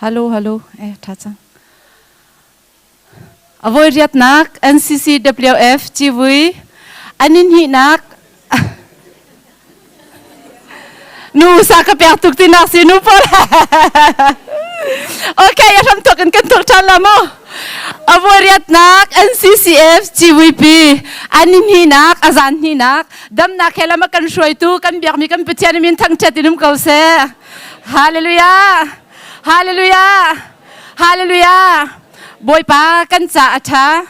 Hello, hello. Eh, tha cang. Avoi riatnak NCCWF civui anin hinak nu sa ka pek tuk tinak si nu pawl. Okay, a hram tuk in kan tuk ṭhan la mu. Avoi riatnak NCCF GVP anin hinak azan hinak damnak he lama kan hruaitu kan biakmi kan Pathian min thangṭhat in um ko seh. Hallelujah! Hallelujah! Hallelujah! Bawipa kan ca a ṭha.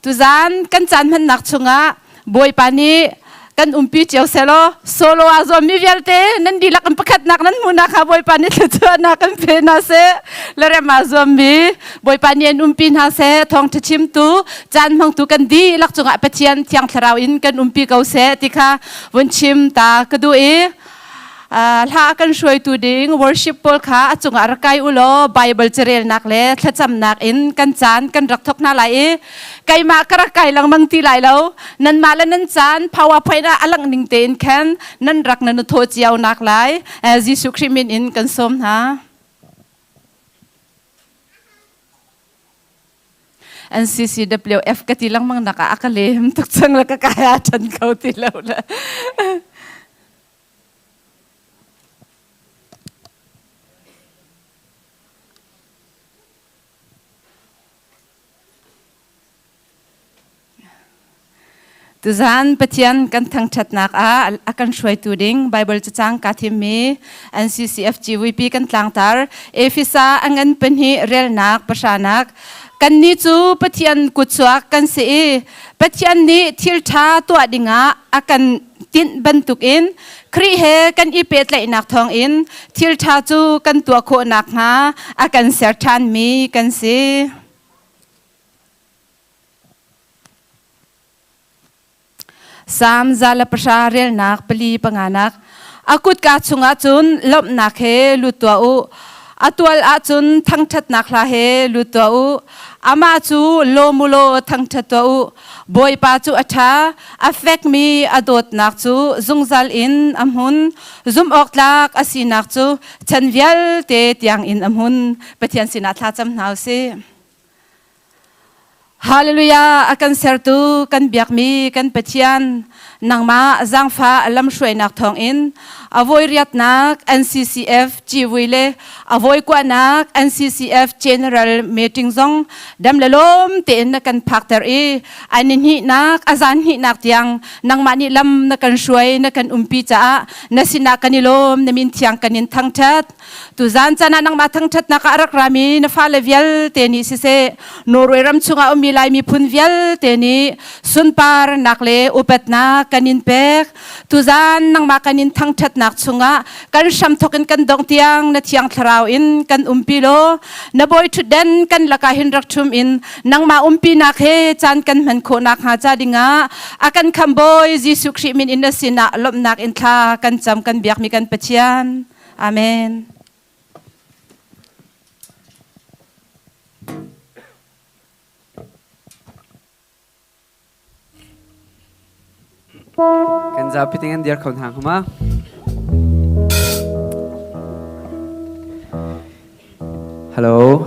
Tuzan kan caan hmannak chungah Bawipa nih kan umpi cio selaw solo ah zuammi vialte nan dihlak in pakhatnak nan hmuhnak kha Bawipa nih thluachuahnak kan pe hna seh. Le rem ah zuammi Bawipa nih an umpi hna seh. Thawngṭha chimtu caan hmangtu kan dihlak cungah Pathian Thiang Thlarau in kan umpi ko seh ti kha vun chim ta ka duh i Hla kan hruaitu ding worship pawl kha a cungah rak kai u law Bible carelnak le thlacamnak in kan caan kan rak thawk hna lai i keimah ka rak kai lengmang ti lai lo nanmah le nan caan PowerPoint ah a langh ning tein khan nan rak nan thaw cio nak lai Jesuh Khrih min in kan sawm hna. NCCWF ka ti lengmang nak ah a ka lem tuk cang le ka kai a ṭhan kho ti lo le. Tuzaan Pathian kan thangṭhatnak ah a kan hruaitu ding Baibal cacang kaa thimmi NCCF GVP kan tlangtar Efesa a ngan pahnih relnak pahranak Kannih cu Pathian kutchuak kan si i Pathian nih thil ṭha tuah dingah a kan tinh bantukin Khrih he kan i pehtlaihnak thawngin thil ṭha cu kan tuah khawh nakhnga a kan ser ṭhanmi kan si. Salm 110 relnak pali panganak A kutka chungah cun lawmhnak he lut tuah u. A tual ahcun thangṭhatnak hla he lut tuah u. Amah cu lawm u law thangṭhat tuah u. Bawipa cu a ṭha, a fekmi a dawtnak cu zungzal in a hmun. Zumhawktlak a sinak cu chan vialte tiangin a hmun. Pathian sinah thlacam hna u sih. Hallelujah a kan sertu kan biakmi kan Pathian nangmah zaangfah lamhruainak thawngin a voi riatnak NCCF civui le a voi kuahnak NCCF General Meeting zong dam le lawm tein na kan phakter i a ni hnihnak a zan hnihnak tiang nangmah nih lam na kan hruai na kan umpi caah na sinah kan i lawm na min thiang kan in thangṭhat Tuzaan caan ah nangmah thangṭhatnak ah a rak rami na fale vialte nih siseh, Norway ram chungah ummi Lai miphun vialte nih sunparnak le upatnak kan in pek. Tuzaan nangmah kan in thangṭhatnak chungah kan hramthawk in kan dongh tiang na Thiang Thlarau in kan umpi law, na bawi ṭhutden kan lakah hin rak ṭhum in nangmah umpinak he caan kan hman khawh nakhnga ca dingah a kan khamhbawi Jesuh Khrih min in na sinah lawmhnak in thla kan cam kan biakmi kan Pathian. Amen. Kan zapi ting an dir kho hna hnga Hello.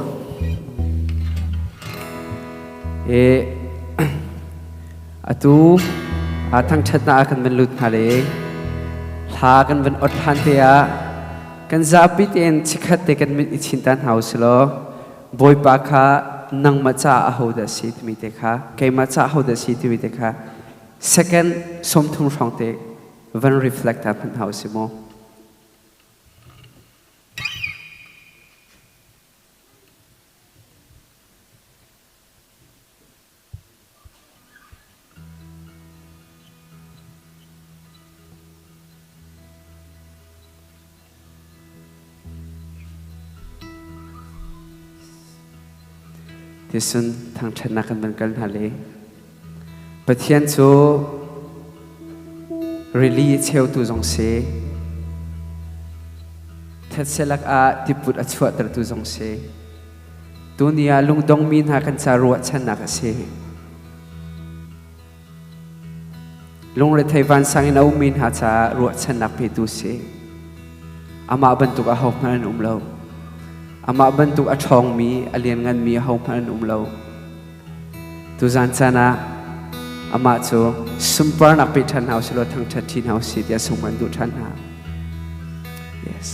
E Atu aa thangṭhatnak ah kan van lut hna le hla kan van ot hlan te ah kan zapi tein chikkhat te kan mit i chin ta hna u silaw Bawipa kha nangmah caah ahodah si timi te kha keimah caah ahodah si timi te kha second 30 hrawng te van reflect ta hmanh hna u si mu. Tisun thangṭhatnak kan van kal hna le Pathian cu rili cheutu zong si thetse lakah tiput a chuahtertu zong si Tuni ah lungdongmi hna kan ca ruahchannak a si. Lungrethei vansang in a ummi hna caah ruahchannak petu si. Amah bantuk ahohmanh an um lo. Amah bantuk a ṭhawngmi, a liannganmi ahohmanh an um lo. Tuzan caan ah amah cu sunparnak pe ṭhan hna usih law thangṭhat ṭhi hna usih tiah sung kan duh ṭhan hna. Yes.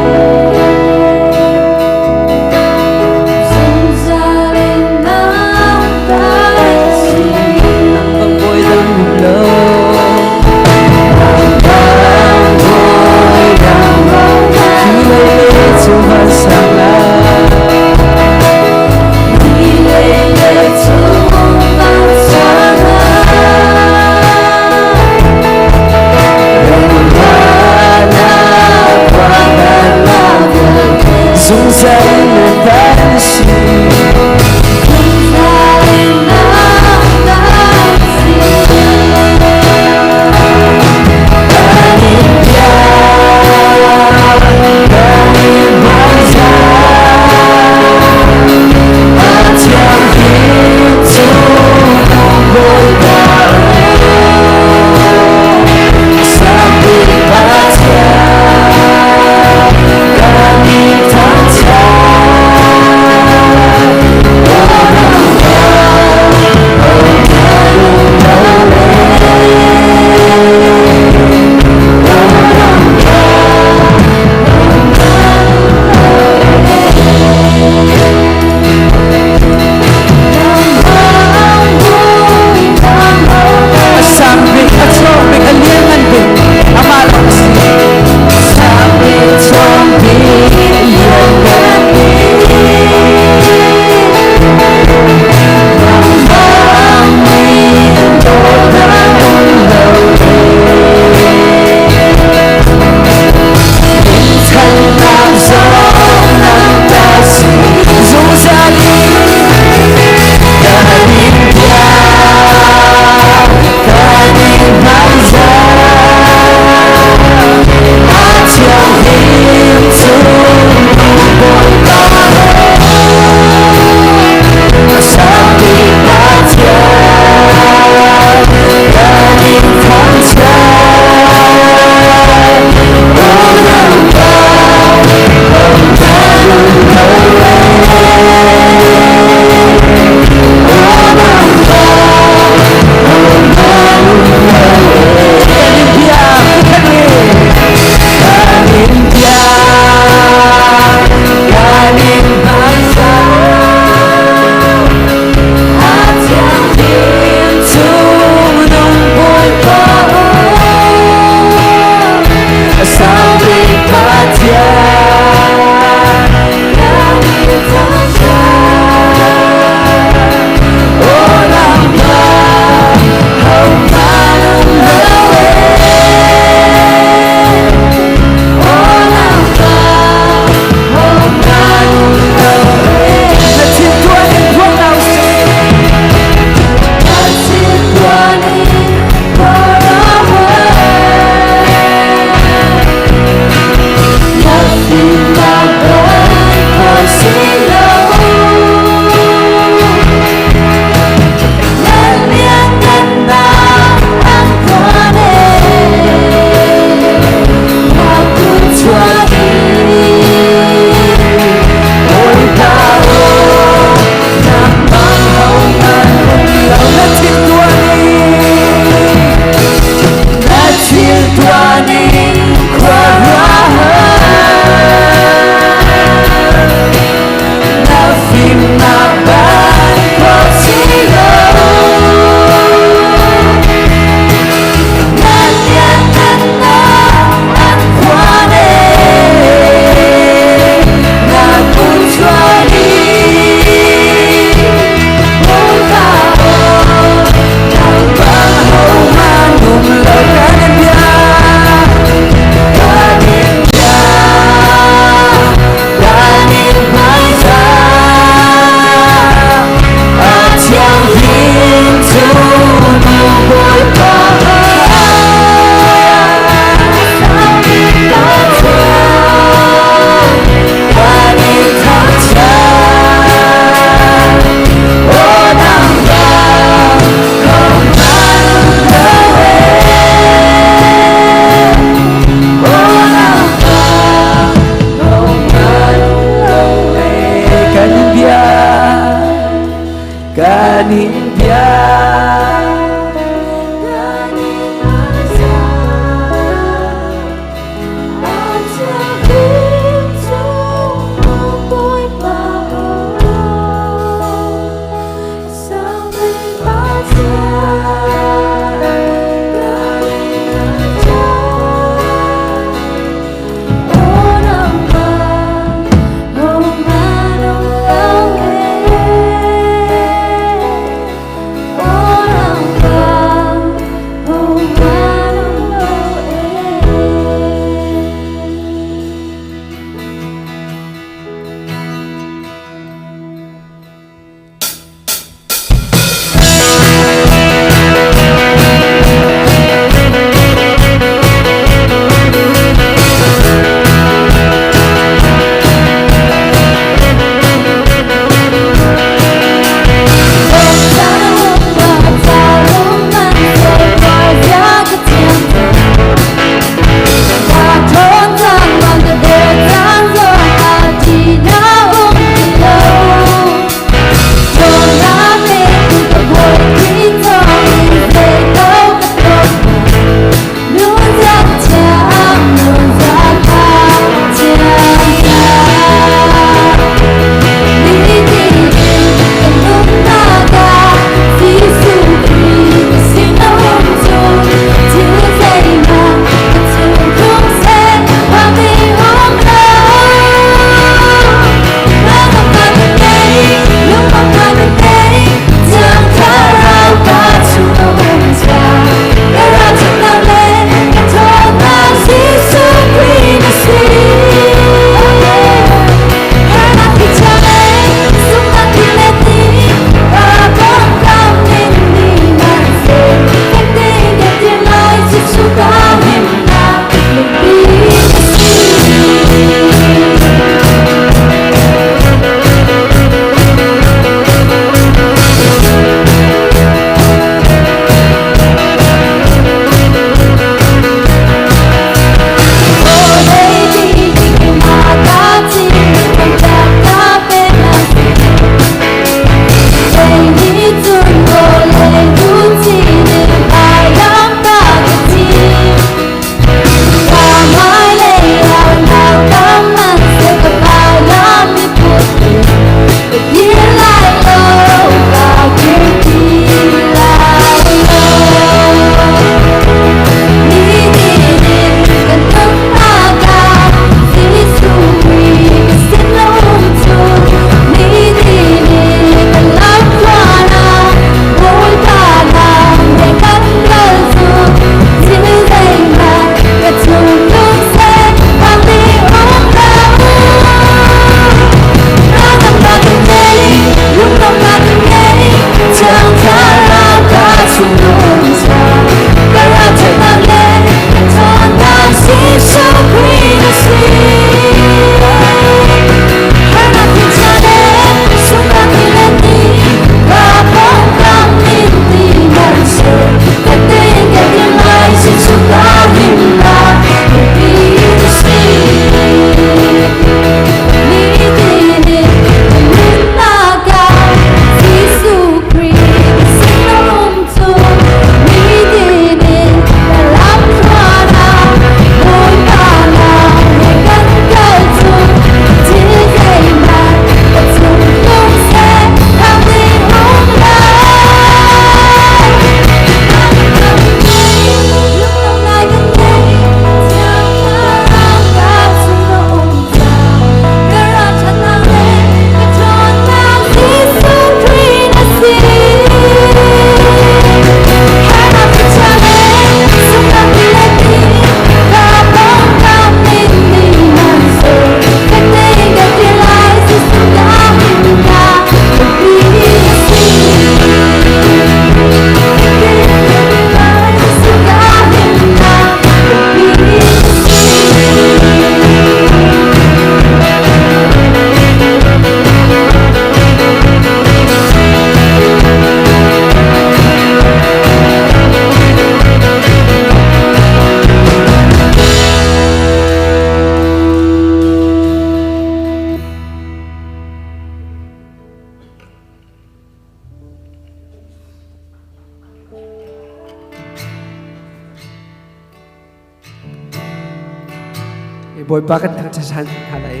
Bawipa kan thangṭhat ṭhan hna lai.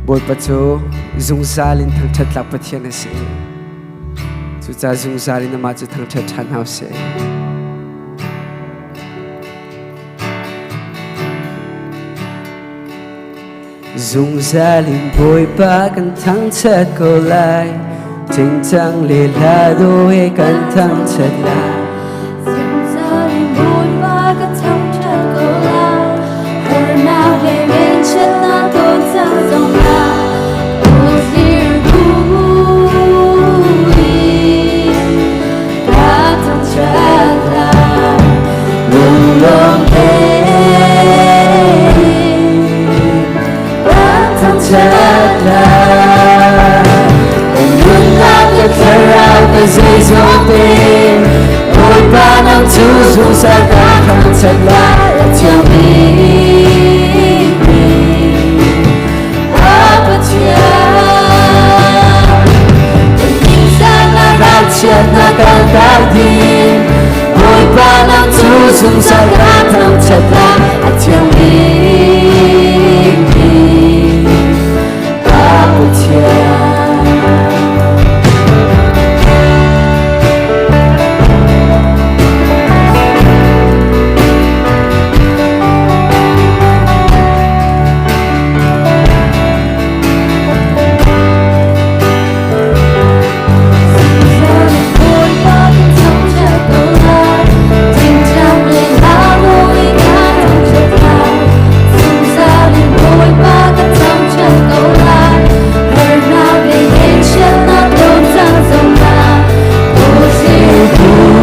Bawipa cu zungzal in thangṭhat tlak Pathian a si. Cucaah zungzal in amah cu thangṭhat ṭhan hna usih. Zungzal in Bawipa kan thangṭhat ko lai. Tingtang le hla dawh he kan thangṭhat lai. Zungzal in Bawipa ka thangṭhat ko lai. Harnak le ngaihchiatnak ton cang zongah Ozir buin ka thangṭhat lai. Lunglawm tein ka thangṭhat lai. Kan nunnak le thlarau ka zeizong te Bawipa nang cu zungzal ka thangṭhat lai. A thiangmi a Pathian. Kan ningzahnak Ralchiatnak kan kal ding Bawipa nang cu zungzal ka thangṭhat lai. A thiangmi a Pathian. Bawipa kan thangṭhat ko lai. Tingtang le hla mawi kan thangṭhat lai. Zungzal in Bawipa kan thangṭhat ko lai. Harnak le ngaihchiatnak ton cang zongah Ozir buin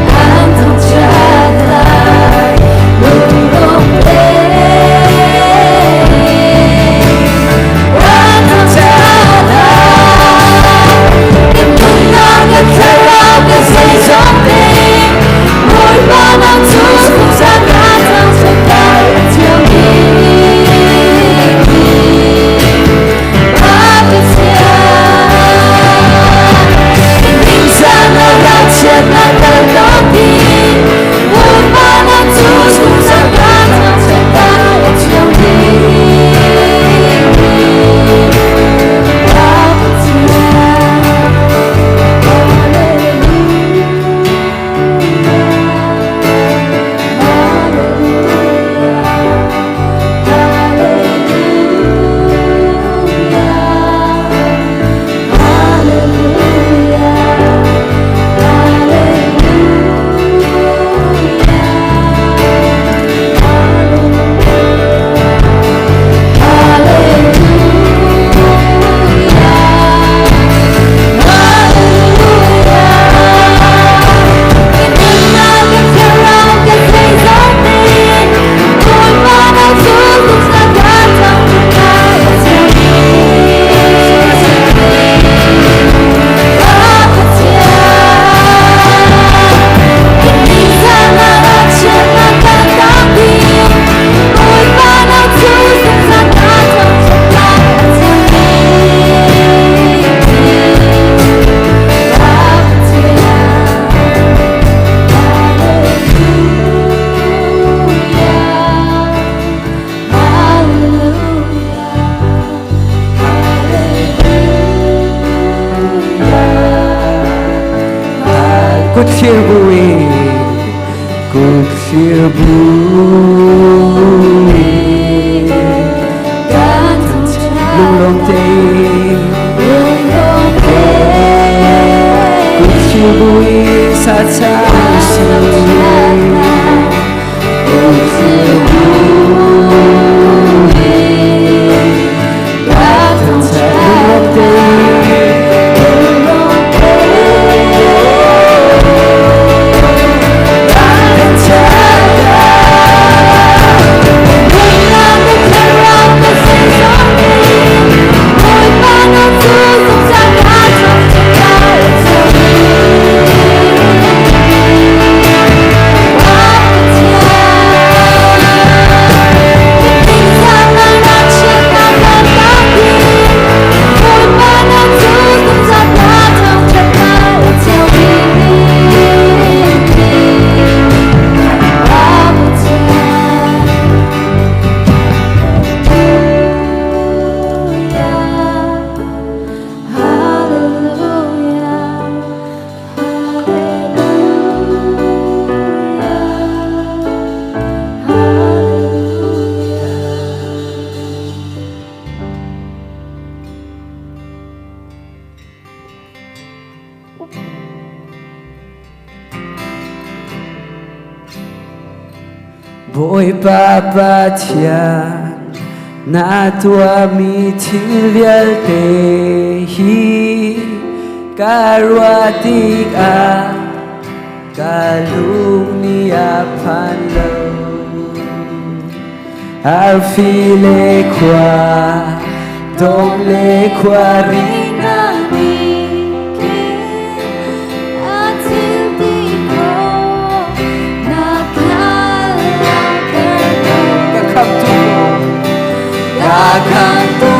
kan thangṭhat lai. Lunglawm tein kan thangṭhat lai. Kan nunnak kan thlarau kan zeizong te Bawipa nang cu zungzal kan thangṭhat lai. A thiangmi a Pathian. Kan ningzahnak ralchiatnak kan ton ding Bawipa nang cu zungzal kan thangṭhat lai. A thiangmi a Pathian. Kut thlir buin, kut thlir buin, lunglawm tein, kut thlir buin sa cang usih. Kut thlir buin, lunglawm tein, Thank you. Bawipa Pathian, na tuahmi thil vialte hi ka ruah tikah ka lung nih a phan lo. Arfi le khua, dawm le khuari ka khamtu ka khamtu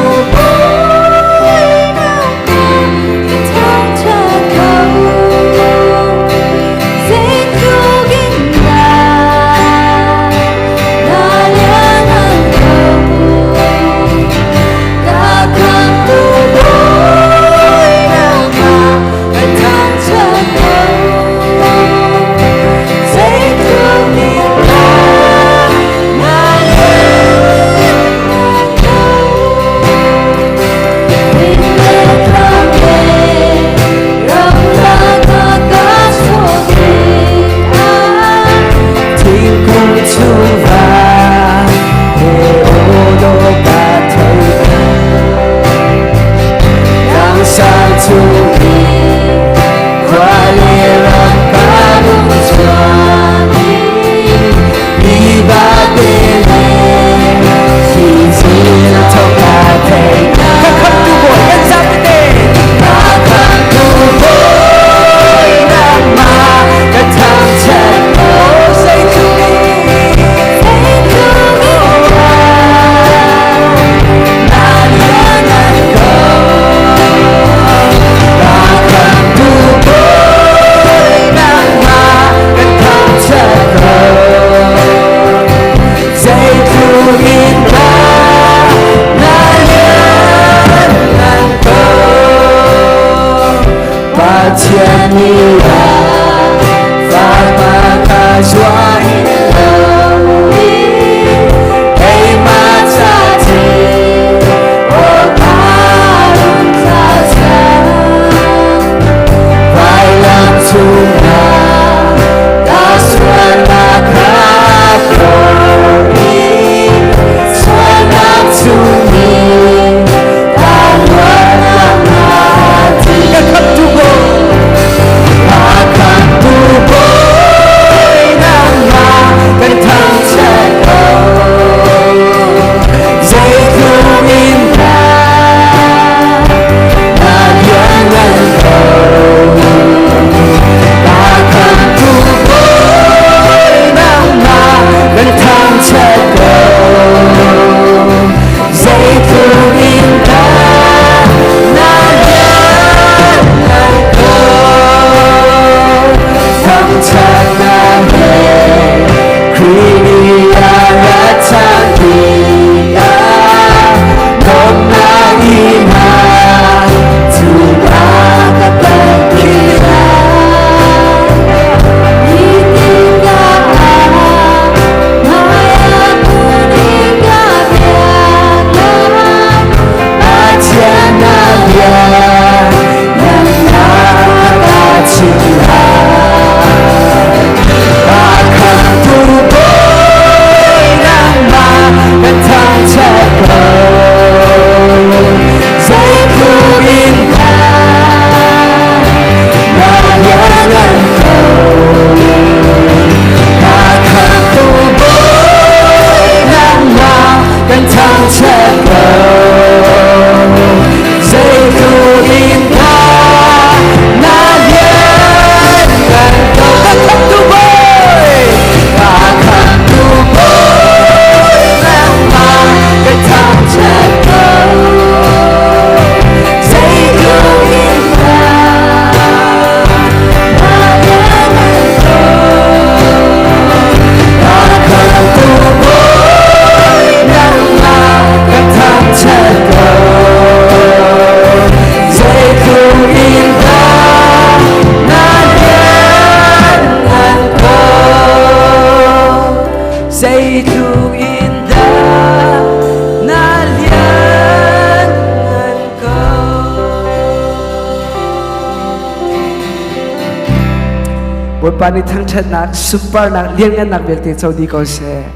Thingkung chungva he odo ka thei Langsang chung khua le ram ka lung chuan Mi ba te le si sin thong ka thei Ka khamtu bawi kan zapi te Ka khamtu bawi nangmah ka thangṭhat. Oh, zeitluk in na lianngan ko. Ka khamtu bawi nangmah ka thangṭhat ko. Zeitluk in dah na lianngan ko. Pathian nih a Fapa kha zuah in lo i keimah ca Vailam cungah ka sualnak kha phor i sualnak chungin ka luatnak hnga ti. Ka khamtu Bawi, ka khamtu Bawi nangmah. Bawipa nih thangṭhatnak, sunparnak, lianngannak vialte co dih ko seh.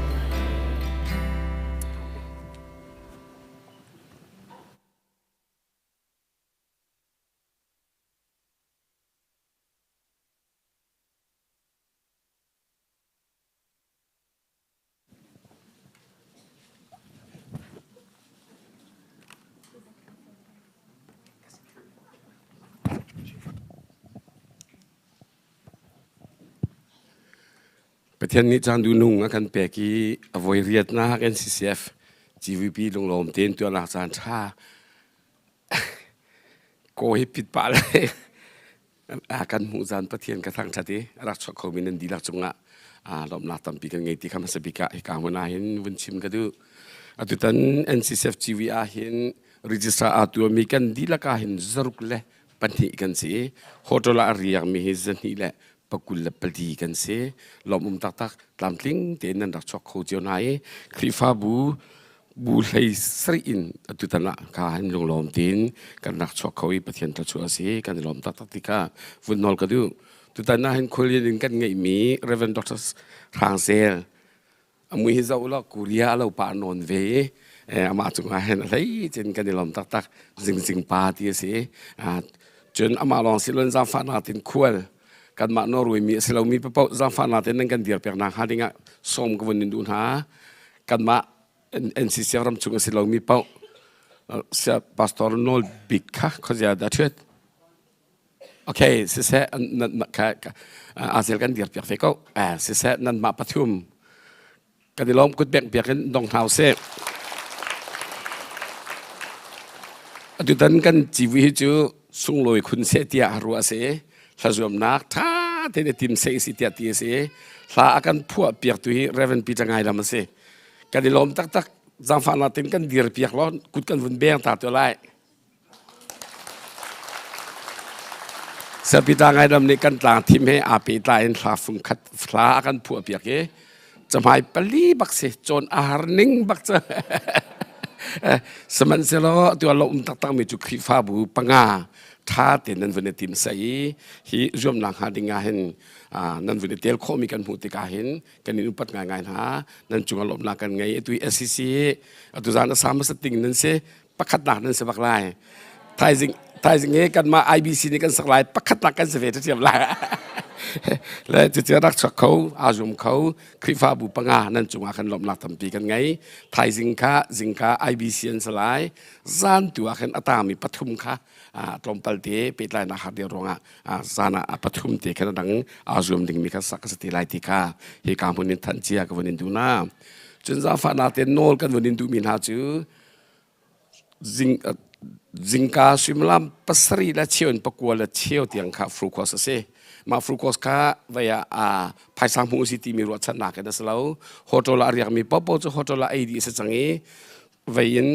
Pathian nih caan duhnung a kan pek i a voi riatnak NCCF GVP lunglawm tein tuahnak caan ṭha kaw hi pit pah lai. A kan hmuh zan Pathian ka thangṭhat i a rak chuak khomi nan dihlak cungah lawmhnak tampi kan ngei ti kha hmasa bik ah hika hmun ah hin vun chim ka duh. Atutan NCCF GV ah hin register aa tuahmi kan dihlak ah hin zaruk le pahnih kan si i hotel ah a riakmi hi zahnih le pakul le pali kan si. Lawmh um taktak tlamtling tein nan rak chuak kho cio hna i Khrihfabu bu hlei sarih in atutan ah ka hin lunglawm tein kan rak chuak kho i Pathian thluachuah a si kan i lawm taktak ti kha vun nawl ka duh. Tutan ah hin khualian in kan ngeihmi Reverend Dr. Hrang Zel a mui hi zoh law Korea a lo pah nawn ve i amah cungah hin a hlei cin kan i lawm taktak zingzing pa ti a si. Cun amah lawng si loin zaangfahnak tin khual kanmah Norway mi a si lomi paoh zaangfahnak tein nan kan dir piak nak hnga dingah sawm ka vun in duh hna. Kanmah NCC ram chung a si lomi paoh pastor nawl bik kha khuazia dah ṭhuat okay siseh azel kan dir piak ve ko siseh nanmah pathum kan i lawm kut bek piak in dong hna usih atutan kan civi hi cu sunglawi khun seh tiah ruah a si hlazuamnak ṭha tein i tim seh si tiah ti a si hla a kan phuah piak tu hi Reverend Peter Ngai Lam a si kan i lawm taktak zaangfahnak tein kan dir piak law kut kan vun beng ta tu lai Sir Peter Ngai Lam nih kan tlang thim he aa pehtlai in hla fung khat hla a kan phuah piak i cahmai pali bak si cawn a har ning bak cu sihmanhsehlaw atu ah lo um taktak mi cu Khrihfabu panga ṭha tein nan vun i tim sai i hi zuamnak hnga ding ah hin nan vun i tel khawhmi kan hmuh tikah hin kan in upat ngaingai hna nan cungah lawmhnak kan ngei atu hi SCC atu zan a sa hmasa ting nan si pakhatnak nan si bak lai thaizing thaizing hi kanmah IBC nih kan sak lai pakhatnak kan si ve ṭhiam lai le cucu rak chuak kho aa zum kho Khrihfabu panga nan cungah khan lawmhnak tampi kan ngei thaizing kha zingka IBC an si lai zan tu ah khan a tangmi pathum kha tlawmpal te pehtlainak har deuh ruangah zan ah pathum te khan a dang aa zuam dingmi kha sak a si te lai ti kha hi ka hmun in thanh cia ka vun in duh na cun zaangfahnak te nawl kan vun in duhmi hna cu zingka suimilam pasarih le cheu in pakua le cheu tiang kha fructose a si mah fructose kha vei ah phaisa hmuh si timi ruahchannak in a si lo hotel ah a riakmi paohpaoh cu hotel ah ei dih a si cang i vei in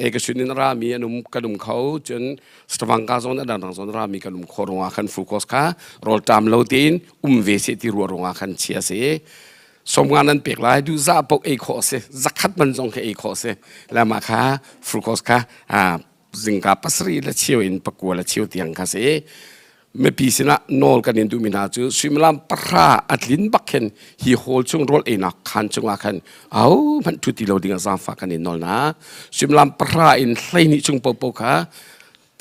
ekashun in rami an um kan um kho cun Stavanger zon a dangdang zon rami kan um kho ruangah khan fructose kha rawlṭam lo tein um ve seh ti ruah ruangah khan chia si somnga nan pek lai du za paoh ei khawh a si zakhat man zong khi ei khawh a si le mah kha fructose kha zingka pasarih le cheu in pakua le cheu tiang kha si mipi sinah nawl kan in duhmi hna cu suimilam pahra a tlin bak khin hi hall chung rawl einak khaan chungah khan ahohmanh ṭhu ti lo ding ah zaangfah kan in nawl hna suimilam pahra in hleihnih chung paohpaoh kha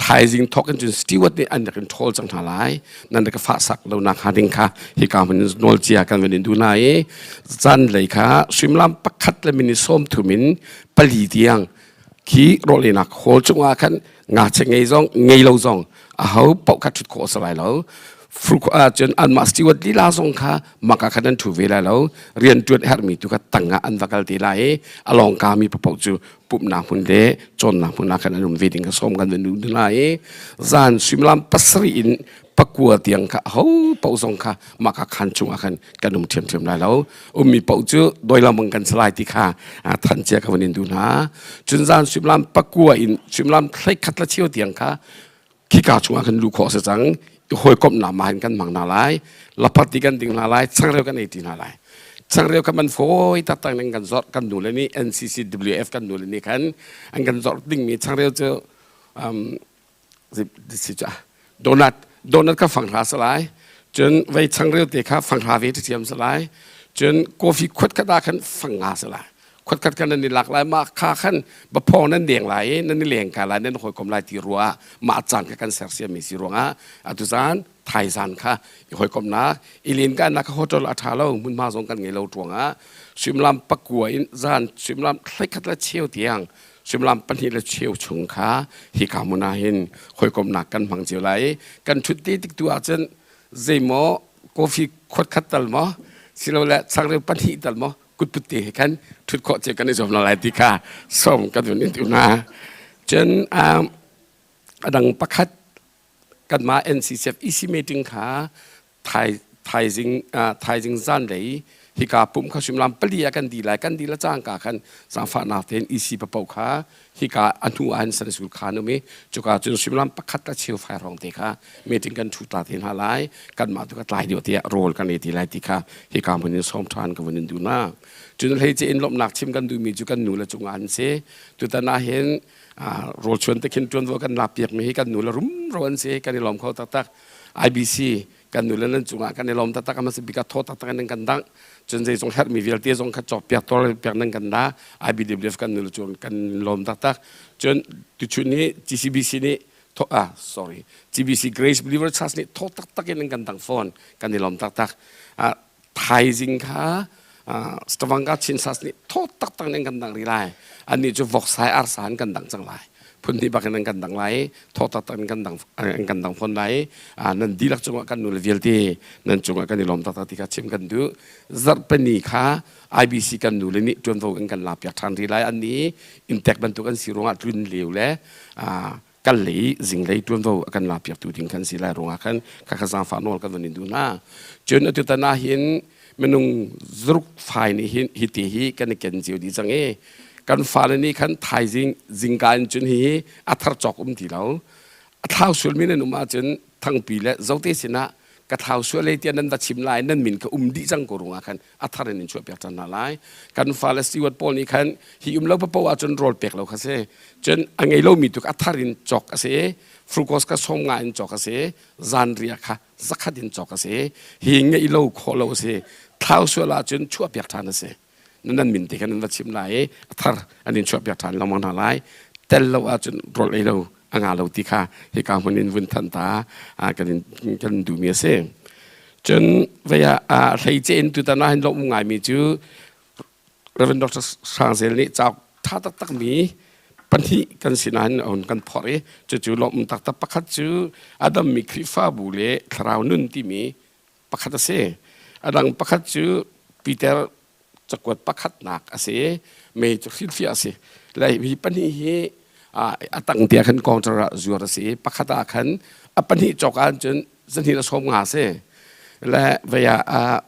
thaizing thawk in cun steward nih an rak in ṭhawl cang hna lai nan rak ka fahsak lo nak hnga ding kha hika hmun in nawl cia kan van in duh hna i zan lei kha suimilam pakhat le minute sawm thum in pali tiang khi rawl einak hall chungah khan ngakchia ngei zong ngei lo zong aho paoh kha ṭhut khawh a si lai lo cun anmah steward lila zong kha maka khan an ṭhu ve lai lo rianṭuan herhmi tu kha tang ah an va kal te lai i a lawngka mi paoh cu pumhnak hmun le cawnnak hmun ah khan an um ve ding kha sawm kan van duh hna i zan suimilam pasarih in pakua tiang kha aho paoh zong kha maka khan chungah khan kan um ṭhiamṭhiam lai lo ummi paoh cu doilamang kan si lai ti kha than cia ka van in duh hna cun zan suimilam pakua in suimilam hleikhat le cheu tiang kha khika chungah khan luh khawh a si cang hawikomhnak ma hin kan hmang hna lai laphat ti kan ding hna lai changreu kan ei ti hna lai changreu kha man fawi taktak ning kan zorh kan nu le nih NCCWF kan nu le nih khan an kan zorh dingmi changreu cu um, donut donut kha fang hra sa lai. Cun vei changreu te kha fanghra ve ṭhiam si lai. Cun coffee khuat khat ah khan fang nga si lai. Khuat khat khan nan i lak lai mah kha khan baphawng nan deng lai i nan i leng ka lai nan hawikom lai ti ruah mah caan kha kan sersiammi si ruangah atu zan thaizan kha i hawikomhnak i lenkanak kha hotel a ṭha lo hmunhma zong kan ngei lo ruangah suimilam pakua in zan suimilam 11 le cheu tiang suimilam pahnih le cheu chung kha hika hmun ah hin hawikomhnak kan hmang cio lai i kan ṭhut ti tik tu ahcun zeimaw coffee khuat khat tal maw silole changreu pahnih tal maw kutput te he khan ṭhut khawh cio kan i zuam lai ti kha sawm kan vun in tu hna. Cun a dang pakhat kanmah NCCF EC meeting kha thai thaizing thaizing zanlei hika pum kha suimilam pali ah kan di lai kan di la cangka khan zaangfahnak tein EC papoh kha hika a hnu ah hin Sunday school khan um i cuka cun suimilam pakhat la cheu fai rong te kha meeting kan thu ta te hna lai kanmah tu ka tlai deuh tiah rawl kan ei ti lai ti kha hika hmun in sawm ṭhan ka vun in duh na cun hlei ce in lawmhnak chim kan duhmi cu kan nu le cungah an si tutan ah hin rawl chuan te khin ṭuanvo kan lak piak mi hi kan nu le rumro an si kan i lawm kho taktak IBC kan nu le nan cungah kan i lawm taktak ama bik ah thaw taktak in kan dangh cun zeizong herhmi vialte zong kha cawk piak tawr piak nan kan da IBWF kan nu le cun kan lawm taktak cun tuchun ni GCBC nih thaw ah sorry GBC Grace Believer Church nih thaw taktak in kan dang fawn kan i lawm taktak thaizing kha Stavanger Chin Church nih thaw taktak in kan dang rih lai annih cu voksai arsa in kan dang cang lai phun hnih bak in an kan dang lai thaw taktak in kan dang an kan dang fawn lai nan dihlak cungah kan nule vialte nan cungah kan i lawm taktak ti kha chim kan duh zarhpini kha IBC kan nule nih ṭuanvo in kan la piak ṭhan rih lai an nih inntek bantuk an si ruangah tlun lio le kal lei zinglei ṭuanvo a kan la piaktu ding kan si lai ruangah khan khakha zaangfah nawl kan van in duh hna cun atu tan ah hin minung zaruk fai nih hin hi ti hi kan i ken cio dih cang i kan fale nih khan thaizing zingka in cun hi a thar cawk um ti lo a thlau sualmi nan um ahcun thangpi le zote sinah ka thlau sual ei tiah nan va chim lai nan min ka um dih cang ko ruangah khan a thar in in chuah piak cang hna lai kan fale steward pawl nih khan hi um lo papo ahcun rawl pek lo kha si cun a ngei lomi tu a thar in cawk a si fructose kha som nga in cawk a si zanriah kha zakhat in cawk a si hi ngeih lo khawh lo a si thlau sual ahcun chuah piak ṭhan a si nan min te khan nan va chim lai i a thar an in chuah piak ṭhan lengmang hna lai tel lo ahcun rawl ei lo a nga lo ti kha hika hmun in vun than ta kan in kan duhmi a si cun vei ah hleice in tutan ah hin lawm ngaimi cu Reverend Dr. Hrang Zel nih cauk ṭha taktak mi pahnih kan sinah hin a hun kan phorh i cucu lawmh taktak pakhat cu a dammi Khrihfabu le thlarau nun timi pakhat a si. A dang pakhat cu Peter cakuat pakhatnak a si i mei cu hrilhfiah a si. Le hi pahnih hi a tang tiah khan counter ah zuar a si i pakhat ah khan a pahnih cawk ah cun zahnih le sawm nga a si. Le vei ah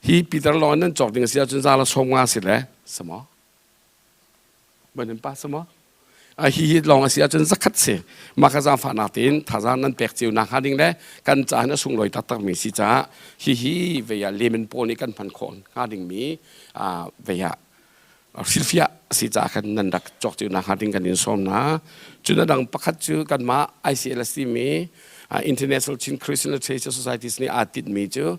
hi Peter lawng nan cawk ding a si ahcun za la sawm nga si le samaw banin pa samaw a hi hi lawng a si ahcun zakhat si mah ka zaangfahnak tein thazaang nan pek cio nak hnga ding le kan ca hin a sunglawi taktak mi si caah hi hi vei ah lemon pawl nih kan hman khawh hnga ding mi vei ah hrilhfiah a si caah khan nan rak cawk cio nak hnga ding kan in sawm hna cun a dang pakhat cu kanmah ICLS timi International Chin Christian Literature Societies nih aa tinhmi cu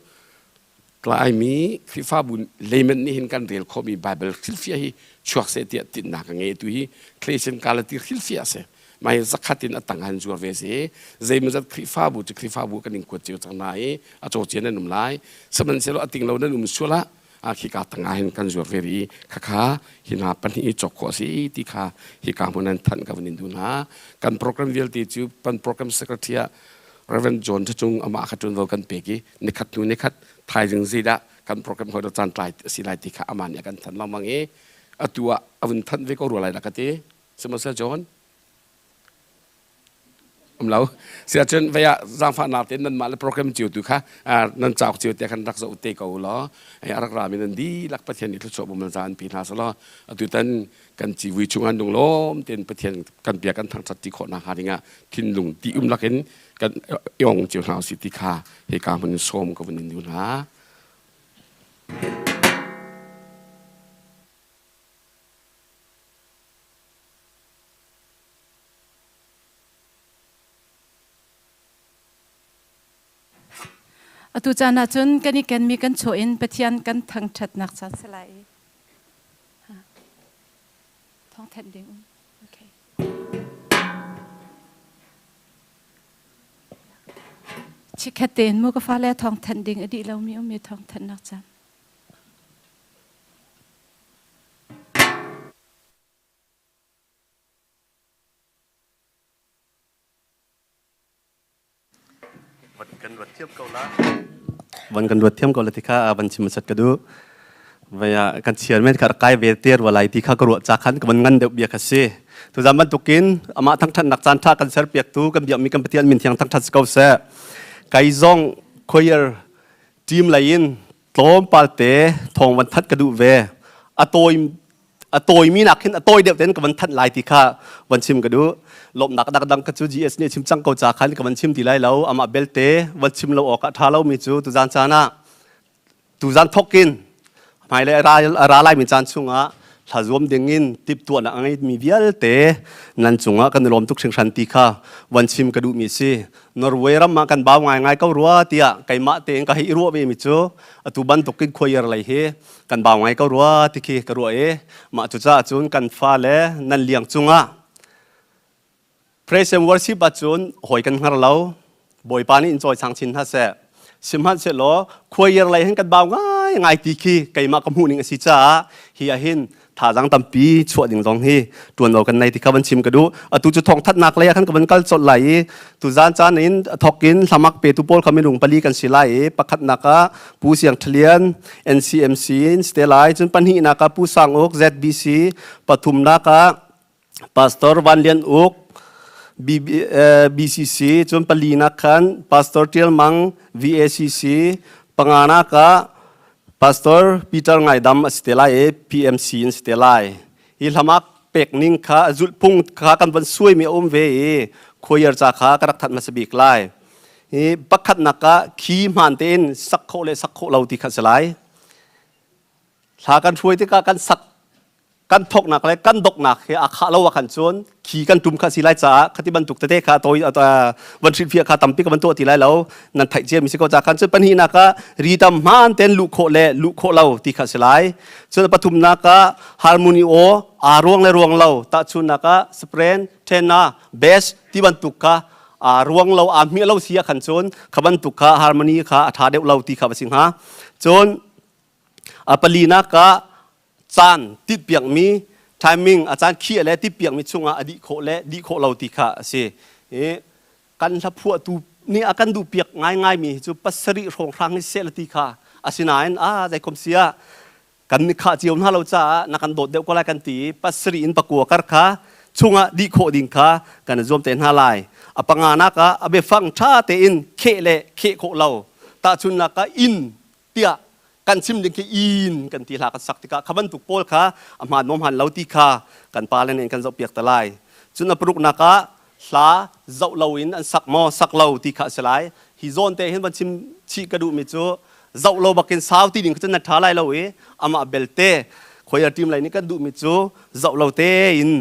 Laimi Khrihfabu layman nih hin kan rel khawhmi Bible hrilhfiah hi chuak seh tiah tinhnak a ngei tu hi Thleisen Galati hrilhfiah a si. Mah hi zakhat in a tang han zuar ve si. Zeimawzat Khrihfabu cu Khrihfabu kan in kuat cio cang hna i a caw cia nan um lai. Sihmanhsehlaw a ting lo nan um sual ah khika tang ah hin kan zuar ve rih i khakha hi hna pahnih i cawk khawh a si ti kha hika hmun an thanh ka vun in duh hna. Kan program vialte cu kan program secretary ah Reverend John Thacung amah kha ṭuanvo kan pek i nikhat hnu nikhat thaizing zeidah kan program hoi caan tlai a si lai ti kha amah nih a kan thanh lengmang i atu ah a vun thanh ve ko rua lai dah ka ti sihmanhsehlaw John um lo siahcun vei ah zaangfahnak tein nanmah le program cio tu kha nan cauk cio te khan rak zoh te ko law a rak rami nan dihlak Pathian nih thluachuah bum za an pi hna selaw atu tan kan civui chungah lunglawm tein Pathian kan bia kan thangṭhat ti khawh nakhnga dingah thinlung ti um lakin kan iong cio hna usih ti kha hika hmun in sawm ka vun in duh hna. Atu caan ahcun kan i kenmi kan chaw in Pathian kan thangṭhatnak caan si lai i thawngthanh ding um. Okay. Chikkhat tein mu ka fale thawngthanh ding a dih lomi um i thawngthanhnak caan. Van kan ruat thiam ko la. Van kan ruat thiam ko la ti kha van chim sat ka du. Vaya kan chiar men kha kai ve ter walai ti kha ka ruah cha khan ka van ngan deuh bia kha si. Tu zan bantukin amah thangthat nak caan tha kan ser piak tu kan biak mi kan Pathian min thiang thangthat ko seh. Kai zong choir team lei in tlawmpal te thawng van that ka duh ve. A tawi a tawimi nak hin a tawi deuh ten ka van thanh lai ti kha van chim ka duh lawmhnak dangdang ka cu GS nih chim cang ko ca khan ka van chim ti lai lo amah belte van chim lo awk ah tha lo mi cu tuzan caan ah tuzan thokin hmailei a ra lai mi caan chungah thla zuam ding in tiptuahnak a ngei mi vialte nan cungah kan i lawm tuk hringhran ti kha van chim ka duh mi si Norway ram ah kan bau ngaingai ko rua tiah keimah tein ka hei i ruah ve mi cu atu bantukin khuaiar lei hi kan bau ngai ko rua ti khi ka ruah i mah cucaah cun kan fale nan liang cungah praise and worship ahcun hawi kan hngar lo bawipa nih in cawi sang chin hna seh sihmanhsehlaw khuaier lei hin kan bau ngai ngai ti khi keimah ka hmuh ning a si caah hi ah hin thazaang tampi chuah ding zong hi tuanvo kan nei ti kha van chim ka duh atu cu thawngthatnak lei ah khan ka van kal colh lai i tuzan caan in thawk in hlamak petu pawl kha minung pali kan si lai i pakhatnak ah Pu Siang Thalian NCMC in si te lai cun pahnihnak ah Pu Sang Uk ZBC pathumnak ah Pastor Van Lian Uk BCC cun palinak khan Pastor Tial Mang VACC panganak ah Pastor Peter Ngaidam a si te lai i PMC in si te lai. Hi hlamak pek ning kha zulhphung kha kan van suaimi a um ve i choir ca kha ka rak that hmasa bik lai. Hi pakhatnak ah khi hmaan tein sak khawh le sak khawh lo ti kha si lai. Hla kan hruai tikah kan sak kan thoknak le kan doknak he a khah lo ah khan cun khi kan tum kha si lai caah khati bantuk tete kha toi van hrilhfiah kha tampi ka van tuah ti lai lo nan theih cia mi si ko ca khan cun pahnihnak ah ritam hmaan ten luh khawh le luh khawh lo ti kha si lai cun pathumnak ah harmony aw aa ruang le ruang lo tahchunnak ah spren tenor bass ti bantuk kha aa ruang lo aa hmiah lo si ah khan cun kha bantuk kha harmony kha a tha deuh lo ti kha va si hnga cun a palinak ah caan titpiakmi timing a caan khiah le titpiakmi chungah a dih khawh le dih khawh lo ti kha a si. I kan hlaphuahtu nih a kan duhpiak ngaingaimi hi cu pasarih hrawnghrang hi seh ti kha asinain a zeikom si ah kan ni khah cio hna lo caah na kan dawt deuh ko lai kan ti i pasarih in pakua kar kha chungah dih khawh ding kha kan i zuam te hna lai. A panganak ah a biafang ṭha tein kheh le kheh khawh lo. Tahchunnak ah inn tiah kan chim ding khi in kan ti hla kan sak tikah kha bantuk pawl kha a hmaan maw hmaan lo ti kha kan pale nih kan zohpiak te lai cun a paruknak ah hla zoh lo in an sak maw sak lo ti kha a si lai hi zawn te hin van chim chih ka duhmi cu zoh lo bakin sau ti ding kha cun na ṭha lai lo i amah belte choir team lei nih kan duhmi cu zoh lo tein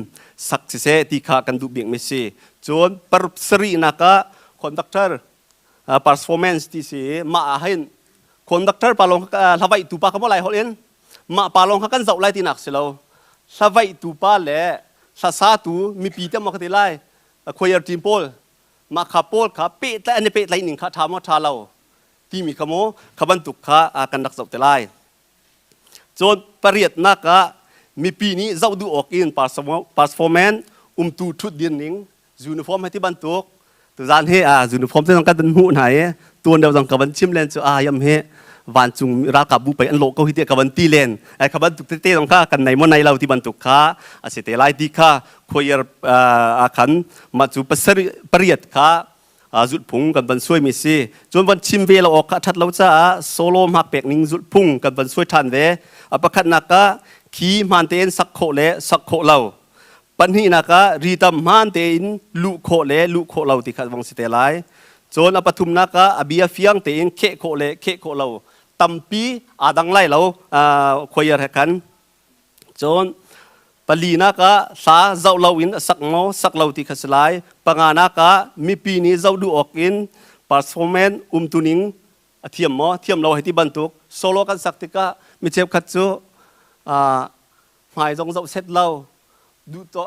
sak siseh ti kha kan duh bikmi si cun sarihnak ah conductor performance ti si mah ah hin conductor pa lawng hlavaih tu pa ka mo lai holh in mah pa lawng kha kan zoh lai tinak si lo hlavaih tu pa le hlasa tu mipi te mo ka ti lai choir team pawl mah kha pawl kha pehtlai an i pehtlai ning kha tha maw tha lo timi kha mo kha bantuk kha kan rak zoh te lai cun pariatnak ah mipi nih zoh duh awk in performance umtu thut din ning uniform he ti bantuk tuzan hi a uniform te zong kan hmuh hna i tuan deuh zong ka van chim len cu a yam hi vancung ralkap bu pei an lawh ko hi tiah ka van ti len ai kha bantuk tete zong kha kan nei mo nei lo ti bantuk kha a si te lai ti kha choir a khan mah cu pasari pariat kha zulhphung kan van suai mi si cun van chim ve lo awk kha that lo caah solo hmak pek ning zulhphung kan van suai than ve a pakhatnak ah khi hmaan tein sak khawh le sak khawh lo Pahnihnak ah ritam hmaan tein luh khawh le luh khawh lo ti kha vong si te lai. Cun a pathumnak ah a bia fiang tein kheh khawh le kheh khawh lo tampi aa dang lai lo choir he khan. Cun palinak ah hla zoh lo in a sak maw sak lo ti kha si lai. Panganak ah mipi nih zoh duh awk in performance umtuning. A thiam maw thiam lo hei ti bantuk solo kan sak tikah mi cheukhat cu hmai zong zoh set lo duh to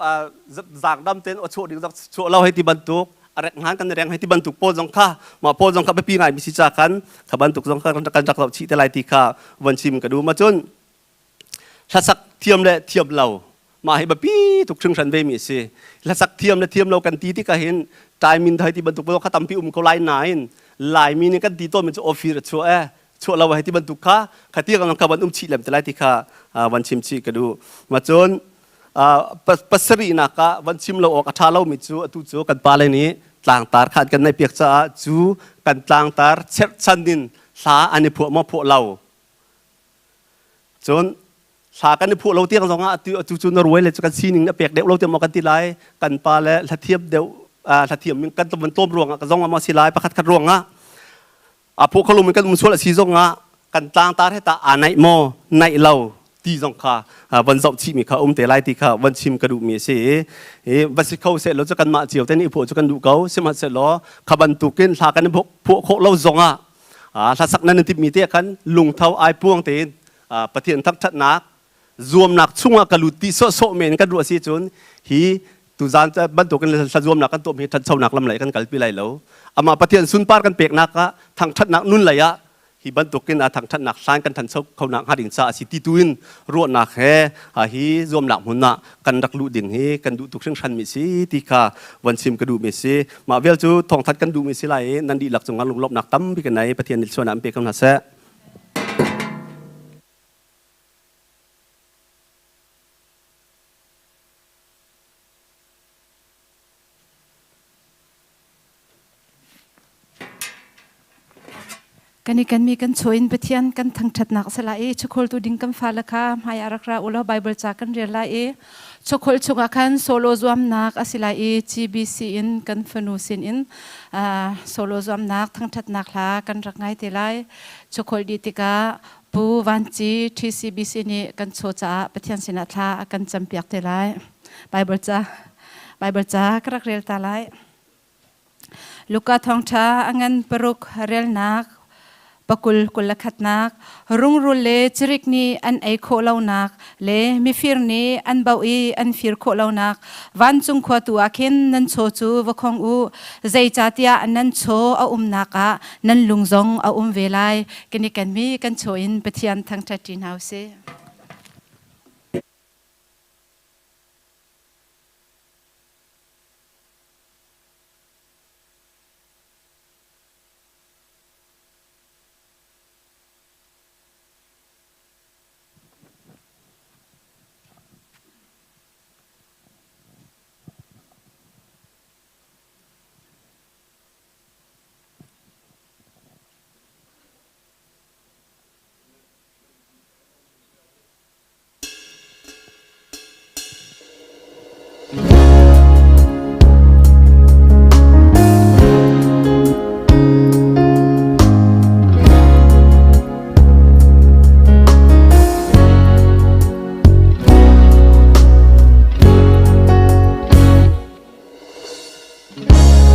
zaangdam tein aw chuah ding zong chuah lo hei ti bantuk a rek ngan kan reng hei ti bantuk pawl zong kha mah pawl zong kha biapi ngai mi si ca khan kha bantuk zong kha kan rak zoh chih te lai ti kha von chim ka duh ma cun hlasak thiam le thiam lo mah hi biapi tuk hringhran ve mi a si hlasak thiam le thiam lo kan ti tikah hin Taimin thai ti bantuk kha tampi um ko lai nain Laimi nih kan ti tawn mi cu ofir a chuah e chuah lo hei ti bantuk kha kha ti kan ka van um chih lem te lai ti kha van chim chih ka duh ma cun pasarihnak ah van chim lo awk a ṭha lomi cu atu cu kan pale nih tlangtar kha an kan neih piak caah cu kan tlangtar cherhchan in hla an i phuah maw phuah lo cun hla kan i phuah lo tiang zongah atu atu cu Norway le cu kan sining a pek deuh lo tiang maw kan ti lai kan pa le hlathiam deuh hlathiam kan van tlawm ruangah ka zong ah maw si lai pakhat khat ruangah a phuah kho lomi kan um sual a si zongah kan tlangtar he tah aa naih maw naih lo ti zong kha van zoh chihmi kha um te lai ti kha van chim ka duhmi a si i va si kho seh law cu kanmah cio te nih phuah cu kan duh ko sihmanhsehlaw kha bantukin hla kan i phuah khawh lo zongah hlasak nan timhmi te khan lungtho ai puang tein Pathian thangṭhatnak zuamnak chungah ka lut ti sawhsawh men kan ruah si cun hi tuzaan bantukin hlazuamnak kan tuahmi ṭhanchonak lam lei kan kalpi lai lo amah Pathian sunpar kan peknak ah thangṭhatnak nun lei ah hi bantukin a thangṭhatnak hlan kan ṭhancho khonak hnga ding caah a si ti tu in ruahnak he hi zuamnak hmun ah kan rak luh ding hi kan duh tuk hringhran mi si ti kha von chim ka duh mi si mah vial cu thawngthat kan duh mi si lai i nan dihlak cungah lunglawmhnak tampi kan nei Pathian nih suan an pe ko hna seh. Kan i kanmi kan chaw in Pathian kan thangṭhatnak a si lai i chawkhawltu ding kan fale kha hmai ah rak ra u law Baibal ca kan rel lai i chawkholh chungah khan solo zuamnak a si lai i GBC in kan fanu sin in solo zuamnak thangṭhatnak hla kan rak ngai te lai. Chawkholh dih tikah Pu Van Ci TCBC nih kan chaw caah Pathian sinah thla a kan campiak te lai. Baibal ca Baibal ca ka rak rel ta lai. Luka thawngṭha a ngan paruk relnak pakul kul le khatnak rungrul le cirik nih an ei khawh lonak le mifir nih an bauh i an fir khawh lonak vancung khua tu ah khin nan chaw cu va khong u zeicahtiah nan chaw a umnak ah nan lung zong a um ve lai kan i kenmi kan chaw in Pathian thangṭhat ṭi hna u sih.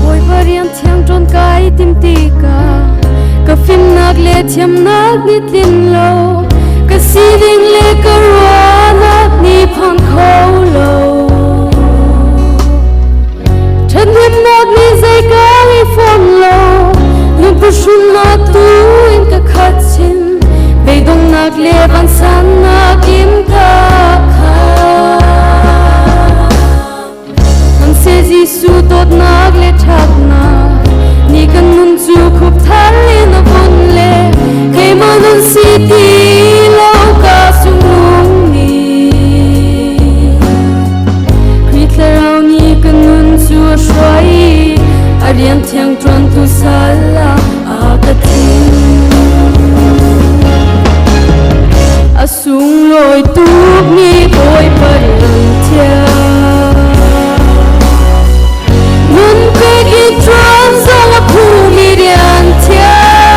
Bawipa rian thiang ṭawn kai tim tikah ka fimnak le thiamnak nih tlin lo ka sining le ka ruahnak nih phan kho lo ṭhathnemnak nih zei ka ngei fawn lo lungphuhrunnak tu in ka khat chin beidonghnak le vansannak in ka khat Hmanhseh Jesuh dawtnak le ṭhatnak ni kan nun cu khup thar in a vun le keimah nun si ti lo ka sunglung ni Khrih thlarau nih kan nun cu a hruai i a rian thiang ṭuantu sal ah a ka thim A sunglawi tukmi Bawipa rian thiang Nun pek in ṭuan zong a phumi rian thiang.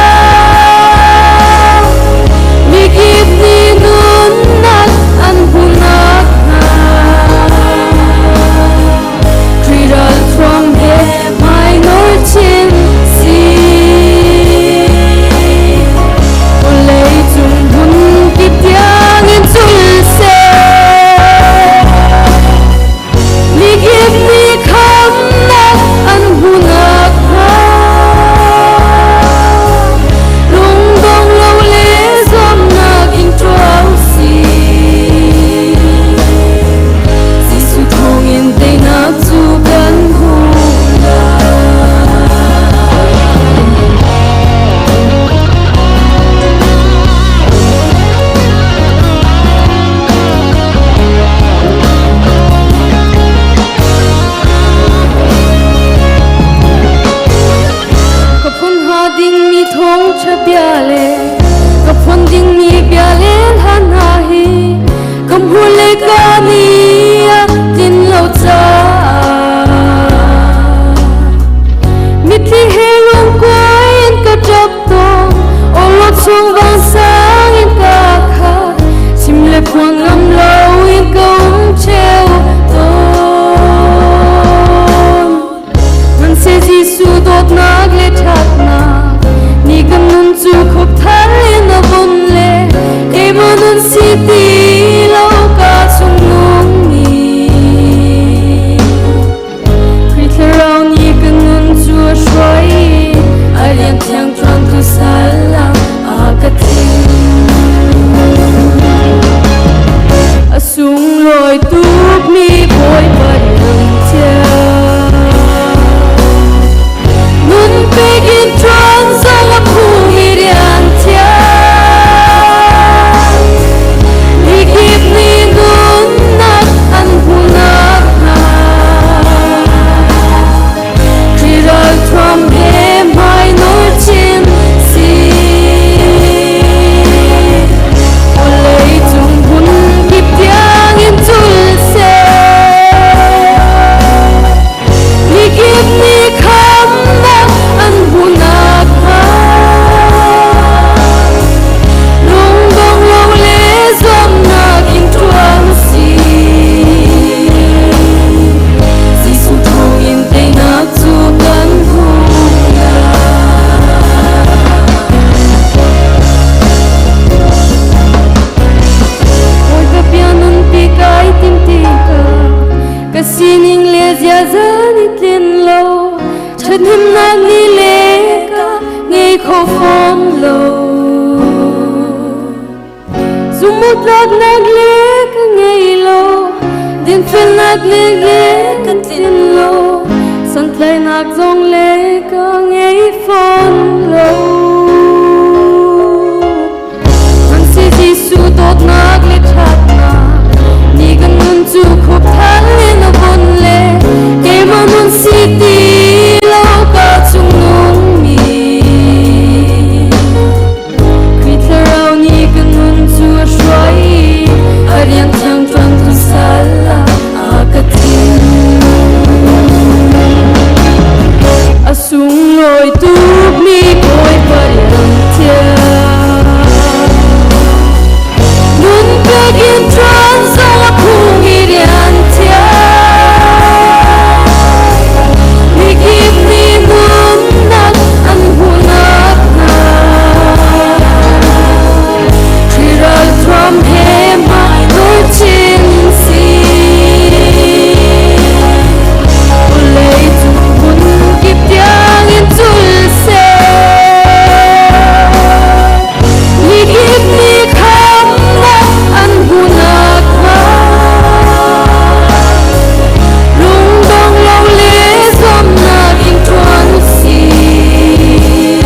dingmi thawngṭha bia le ka phuan dingmi bia le hla hna hi ka hmur le ka ni a tlin lo caah mitthli he lungkuai in ka ṭap tawn awlok chung vansang in ka khat chim le phuan ngam lo in ka um ṭheo tawn. Hmanhseh Jesuh dawtnak le ṭhatnak ni kan nun cu khup thar in a vun le keimah nun si ti lo ka chung nung ni. Khrih Thlarau nih kan nun cu a hruai i a rian thiang ṭuantu sal ah a ka thim. A sunglawi tukmi Bawipa rian thiang. Nun pek in ṭuan zong a phumi rian thiang. Mikip nih nunnak an hmuhnak hnga. Khrih ralthuam he hmai nawl chin si. Vawlei cung hmun kip tiangin cul seh. Mikip nih khamnak an hmuhnak hnga. Lungdong lo le zuamnak in ṭuan si. Jesuh thawngin teinak cu kan hmu lai. Bawipa bia nunpi kai tim tikah ka sining le ziaza nih tlin lo ṭhathnemnak ni le ka ngei kho fawn lo. Zumhawktlaknak le ka ngei lo, dinfelnak le le ka tlin lo, santlaihnak zong le ka ngei fawn lo. Hmanhseh Jesuh dawtnak le ṭhatnak ni kan nun cu khup thal in a vun le keimah nun si ti lo ka chung nungmi. Khrih Thlarau nih ka nun cu a hruai i a rian thiang ṭuantu sal ah a ka thim. A sunglawi tukmi Bawipa rian thiang. Nun pek in ṭuan zong a phumi rian thiang. Mikip nih nunnak an hmuhnak hnga. Khrih ralthuam he hmai nawl chin si. Vawlei cung hmun kip tiangin cul seh. Mikip nih khamnak an hmuhnak hnga. Lungdong lo le zuamnak in ṭuan u sih.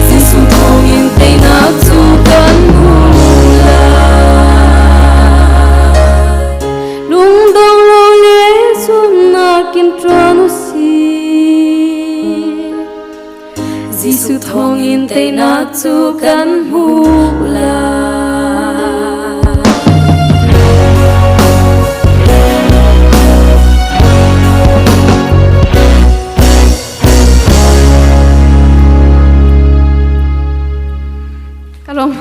Jesuh thawngin teinak cu kan hmu lai. Lungdong lo le zuamnak in ṭuan u sih. Jesuh thawngin teinak cu kan hmuh lai. Ka lawm.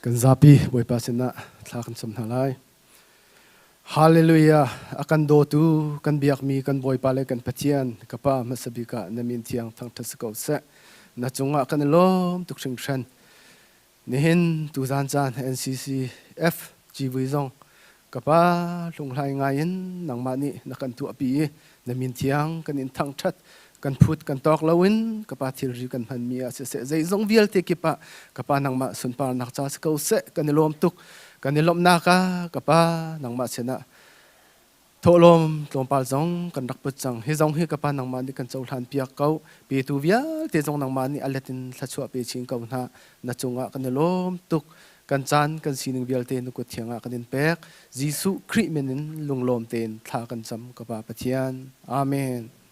Kan zapi Bawipa sinah thla kan cam hna lai. Hallelujah! A kan dawtu, kan biakmi kan Bawipa le kan Pathian, ka Pa hmasa bik ah na min thiang thangṭhat si ko seh. Na cungah kan i lawm tuk hringhran. Nihin tuzan caan NCCF civui zong ka pa hlunghlai ngai in nangmah nih na kan tuahpi i na min thiang kan in thangṭhat kan phut kan tawk loin ka pa thilri kan hmanmi ah siseh zeizong vialte kip ah ka pa nangmah sunparnak ca si ko seh kan i lawm tuk kan i lawmhnak ah ka pa nangmah sinah. Thawhlawm tlawmpal zong kan rak put cang. Hi zong hi ka pa nangmah nih kan cohlan piak ko. Petu vialte zong nangmah nih a let in thluachuah pe chin ko hna. Na cungah kan i lawm tuk. Kan caan kan sining vialte na kut thiang ah kan in pek. Jesuh Khrih min in lunglawm tein thla kan cam ka Pa Pathian. Amen.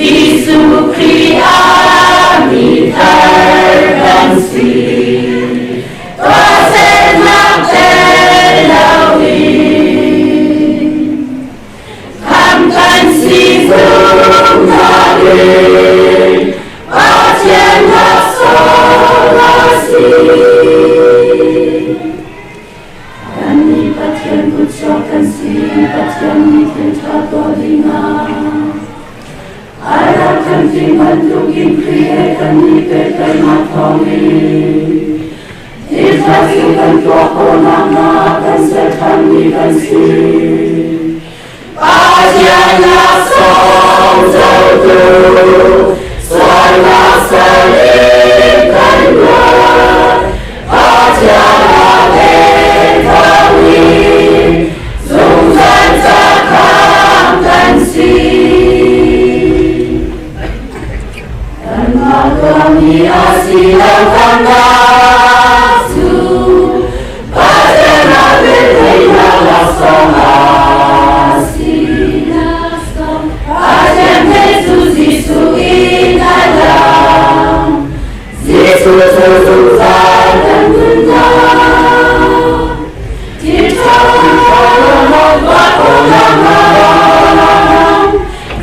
Jesuh Khrih ah mi thar kan si. Tuahsernak tel loin khamh kan si zungzal in Pathian laksawng a si. Kannih Pathian kutchuak kan si, Pathian nih thil ṭha tuah dingah a rak kan thim bantukin Khrih he kan i pehtlaihnak thawngin thil ṭha cu kan tuah khawh nakhnga kan ser ṭhanmi kan si. Pathian laksawng cotu sualnak sal in kan luat. Pathian a vel thawngin zungzal ca khamh kan si. Kanmah tuahmi a si lo khamhnak cu Pathian a velngeihnak laksawng a si. Pathian theih cu Jesuh in a lang. Jesuh cu zungzal kan nunnak. Thil ṭha tuah khawhnak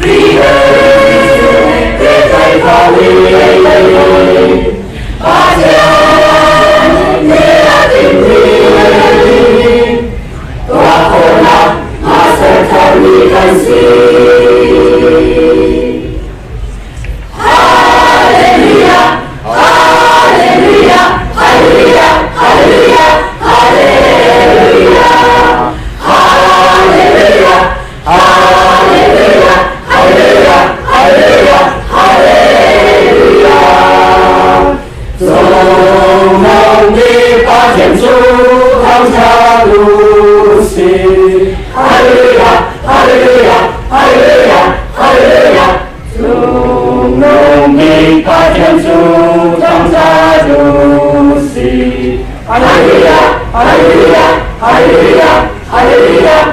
Khrih he pehtlaih thawngin Pathian nih a timhmi tuah khawhnak a ser tharmi kan si. Hallelujah! Hallelujah! Hallelujah! Hallelujah! Hallelujah! Hallelujah! Hallelujah! Hallelujah! Hallelujah! Hallelujah! Cungnung bik Pathian cu thangṭhat u sih. Hallelujah! Hallelujah! Hallelujah! Hallelujah! Cungnung bik Pathian cu thangṭhat u sih. Hallelujah! Hallelujah! Hallelujah! Hallelujah!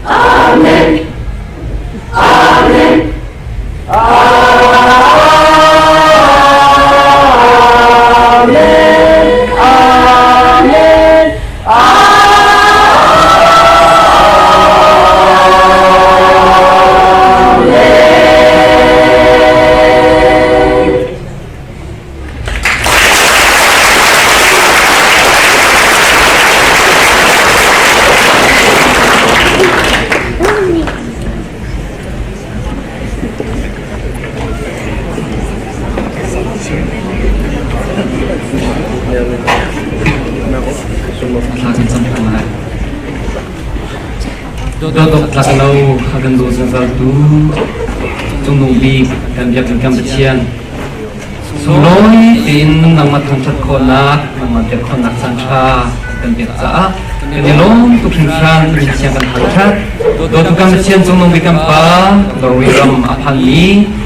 Amen. Amen. Amen. Amen. Amen. Thla kan cam hna lai. Dawt awk tlak lo a kan daw zungzaltu Cungnung bik kan biakinn kan Pathian sunglawi tein nangmah thangṭhat khawhnak nangmah biak khawhnak caan ṭha kan pek caah kan i lawm tuk hringhran min thiang kan thangṭhat. Dawtu kan Pathian Cungnung bik kan Pa Norway ram a phanmi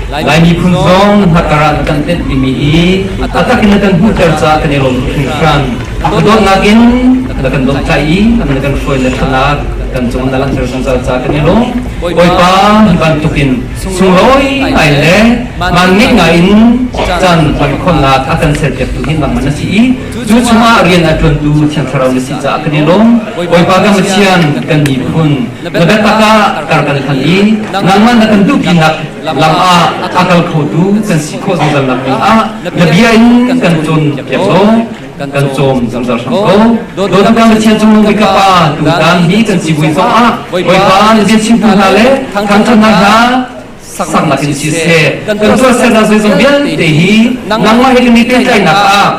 Lai miphun zong hnakar ah na kan tenh timi hi a tak in na kan hmuhter caah kan i lawm tuk hringhran. Dawtnak in na kan dawttlai i na kan hruai le ṭhanak kan cung na langhter zungzal caah kan i lawm. Bawipa, hi bantukin sunglawi ngai le man ngei ngai in caan hman khawhnak a kan serpiaktu hi nangmah na si i cu chungah rian a ṭuantu Thiang Thlarau na si caah kan i lawm. Bawipa kan Pathian, kan miphun, na biatak ah kar kan hlan i nangmah na kan duhpinak lam ah a kal khotu kan si khawh zungzal nak ding ah na bia in kan cawnpiak law kan cawm zungzal hram ko. Dawtu kan Pathian cung ka Pa, tutan hi kan civui zong ah Bawipa na bia chimtu hna le thangṭhatnak hna saknak in siseh, kan tuahsernak zeizong vialte hi nangmah he kan i pehtlaihnak ah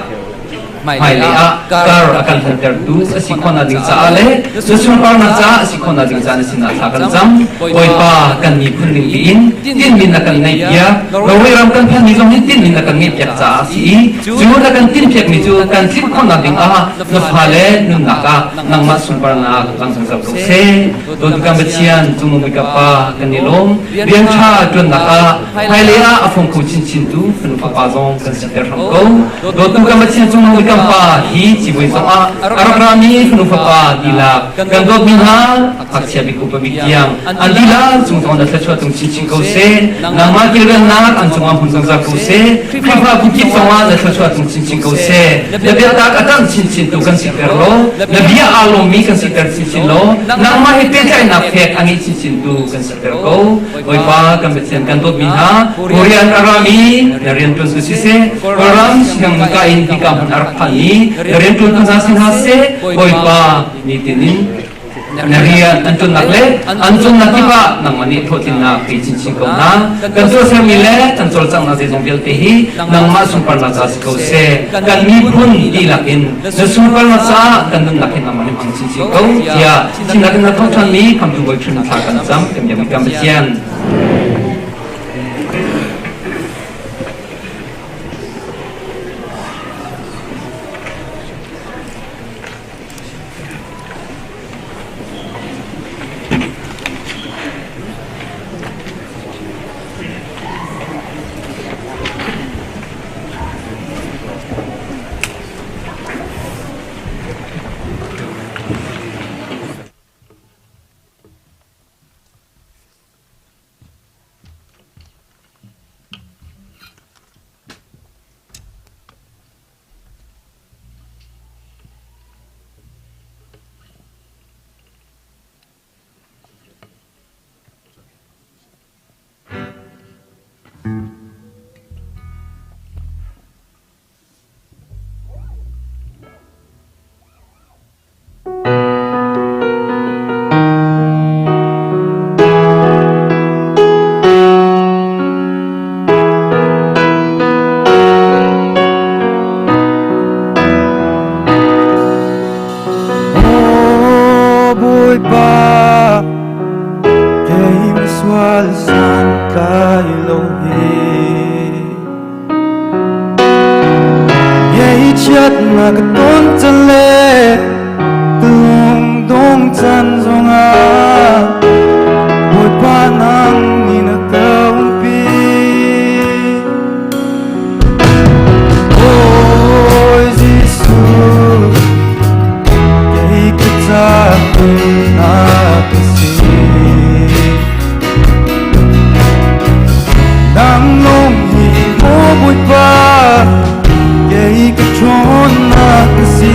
Hmailei ah kar a kan hlantertu a si khawhnak ding caah le na sunparnak caah a si khawhnak ding caah na sinah thla kan cam. Bawipa, kan miphun ning in tinhmi na kan ngeihpiak. Norway ram kan phanmi zong hi tinhmi na kan ngeihpiak caah a si i cu na kan tinhpiakmi cu kan tlinh khawhnak ding ah na fale nunnak ah nangmah sunparnak lang zungzal ko seh. Dawtu kan Pathian, cungnung bik ka Pa, kan i lawm. Rian ṭha ṭuannak ah hmailei ah a fong kho chinchintu fanu fapa zong kan siter hram ko. Dawtu kan Pathian cungnung bik kan Pa, hi civui zong ah a rak rami fanu fapa dihlak kan dawtmi hna ngakchia bik upa bik tiang an dihlak cung zong na thluachuah tung chinchin ko seh. Nangmah kilvennak an cungah hmun zungzal ko seh. Khrihfabu kip zongah na thluachuah tung chinchin ko seh. Na biatak a ṭanh chinchin tu kan siter law, na bia aa lawmmi kan siter chinchin law, nangmah he pehtlaihnak fek a ngei chinchin tu kan siter ko. Bawipa kan Pathian kan dawtmi hna, Korean a rami na rianṭuan tu siseh, Kawlram siangka in hika hmun a rak phanmi na rianṭuan tu hna si hna seh, Bawipa nitin in na rian an ṭuannak le an cunnak kip ah nangmah nih hlawhtlinnak pe chinchin ko hna. Kan tuahsermi le kan cawlcanghnak zeizong vialte hi nangmah sunparnak ca si ko seh. Kan miphun dihlak in na sunparnak caah kan nunnak hi nangmah nih hmang chinchin ko tiah thimnak in na thawh ṭhanmi Khamhtu Bawi Khrih thla kan cam kan biakmi kan Pathian. Aw Bawipa, kei misual santlai lo hi. Ngaihchiatnak ka ton can le ka lungdong can zongah Bawipa nang nih na ka umpi. Bawi Jesuh, kei ka ca himnak ka si. Nang lawng hi maw Bawipa, kei ka ṭhawnnak na si.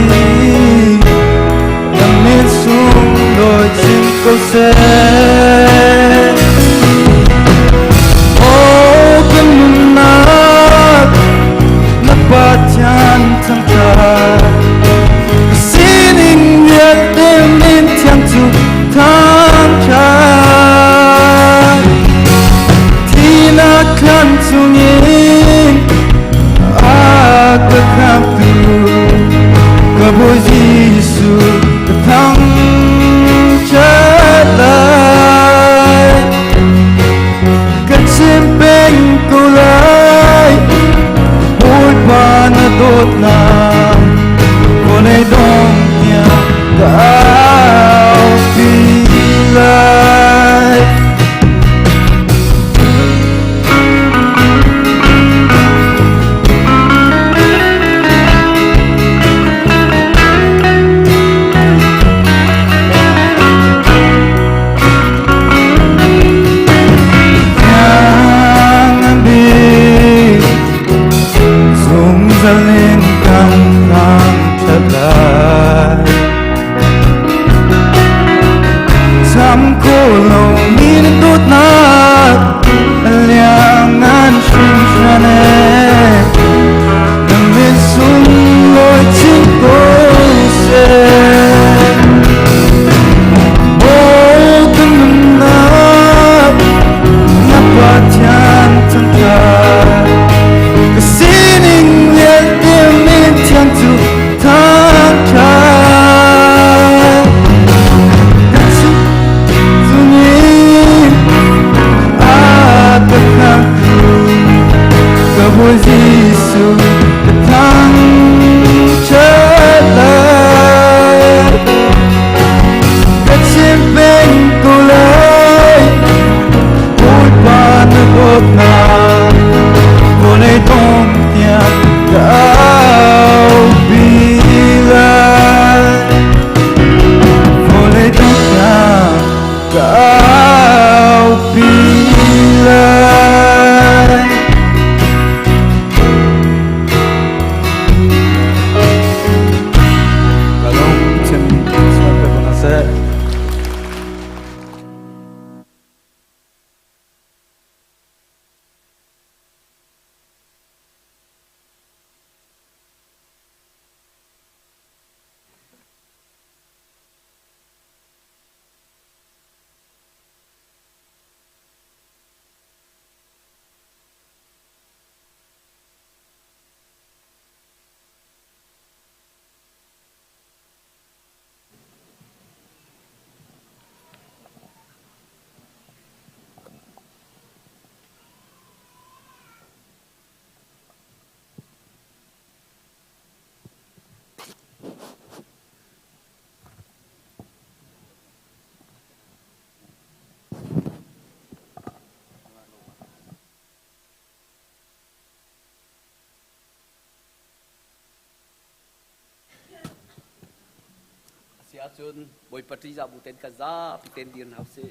Ahcun Bawipa ṭihzah bu tein kan zapi tein dir hna usih.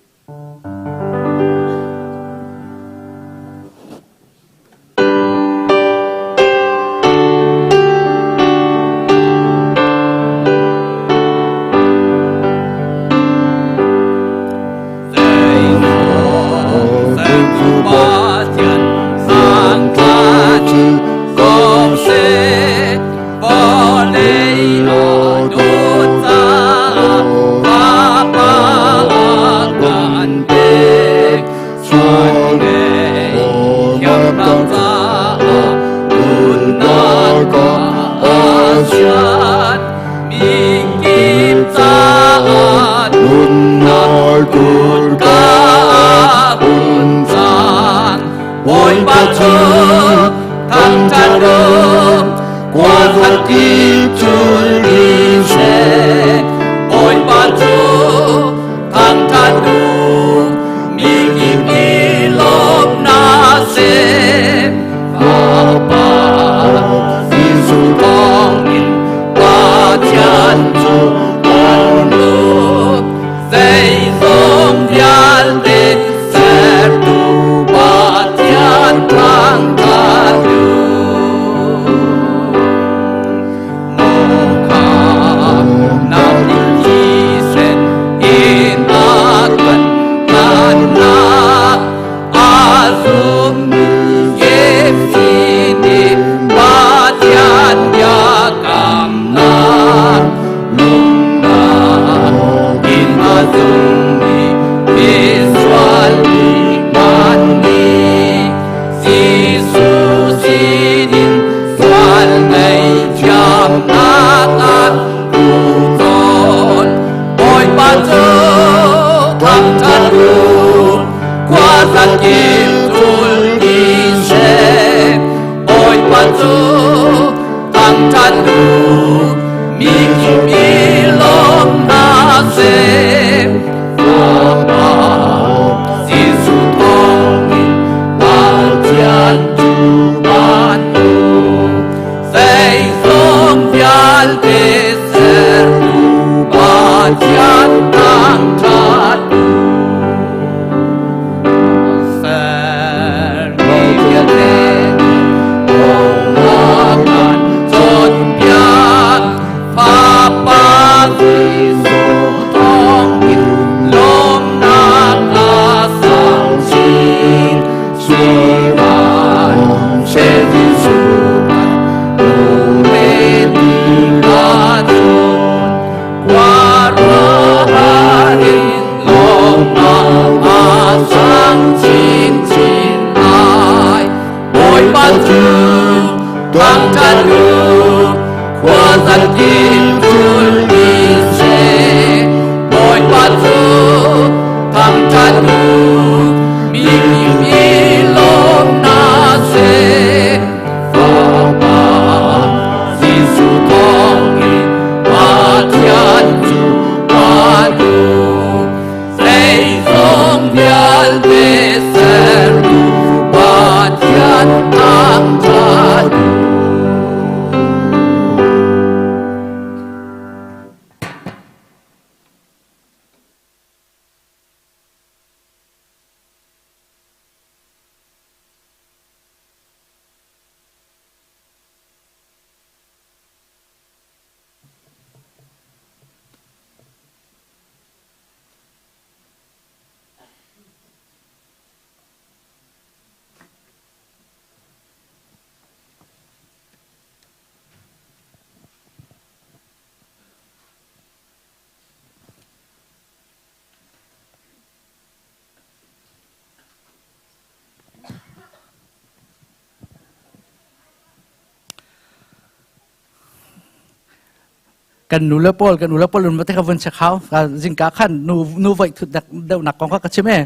Kan nu le pawl kan u le pawl un te ka vun check hau ka zingka khan nu nu vai thut dak deuh nak kong kha ka chim e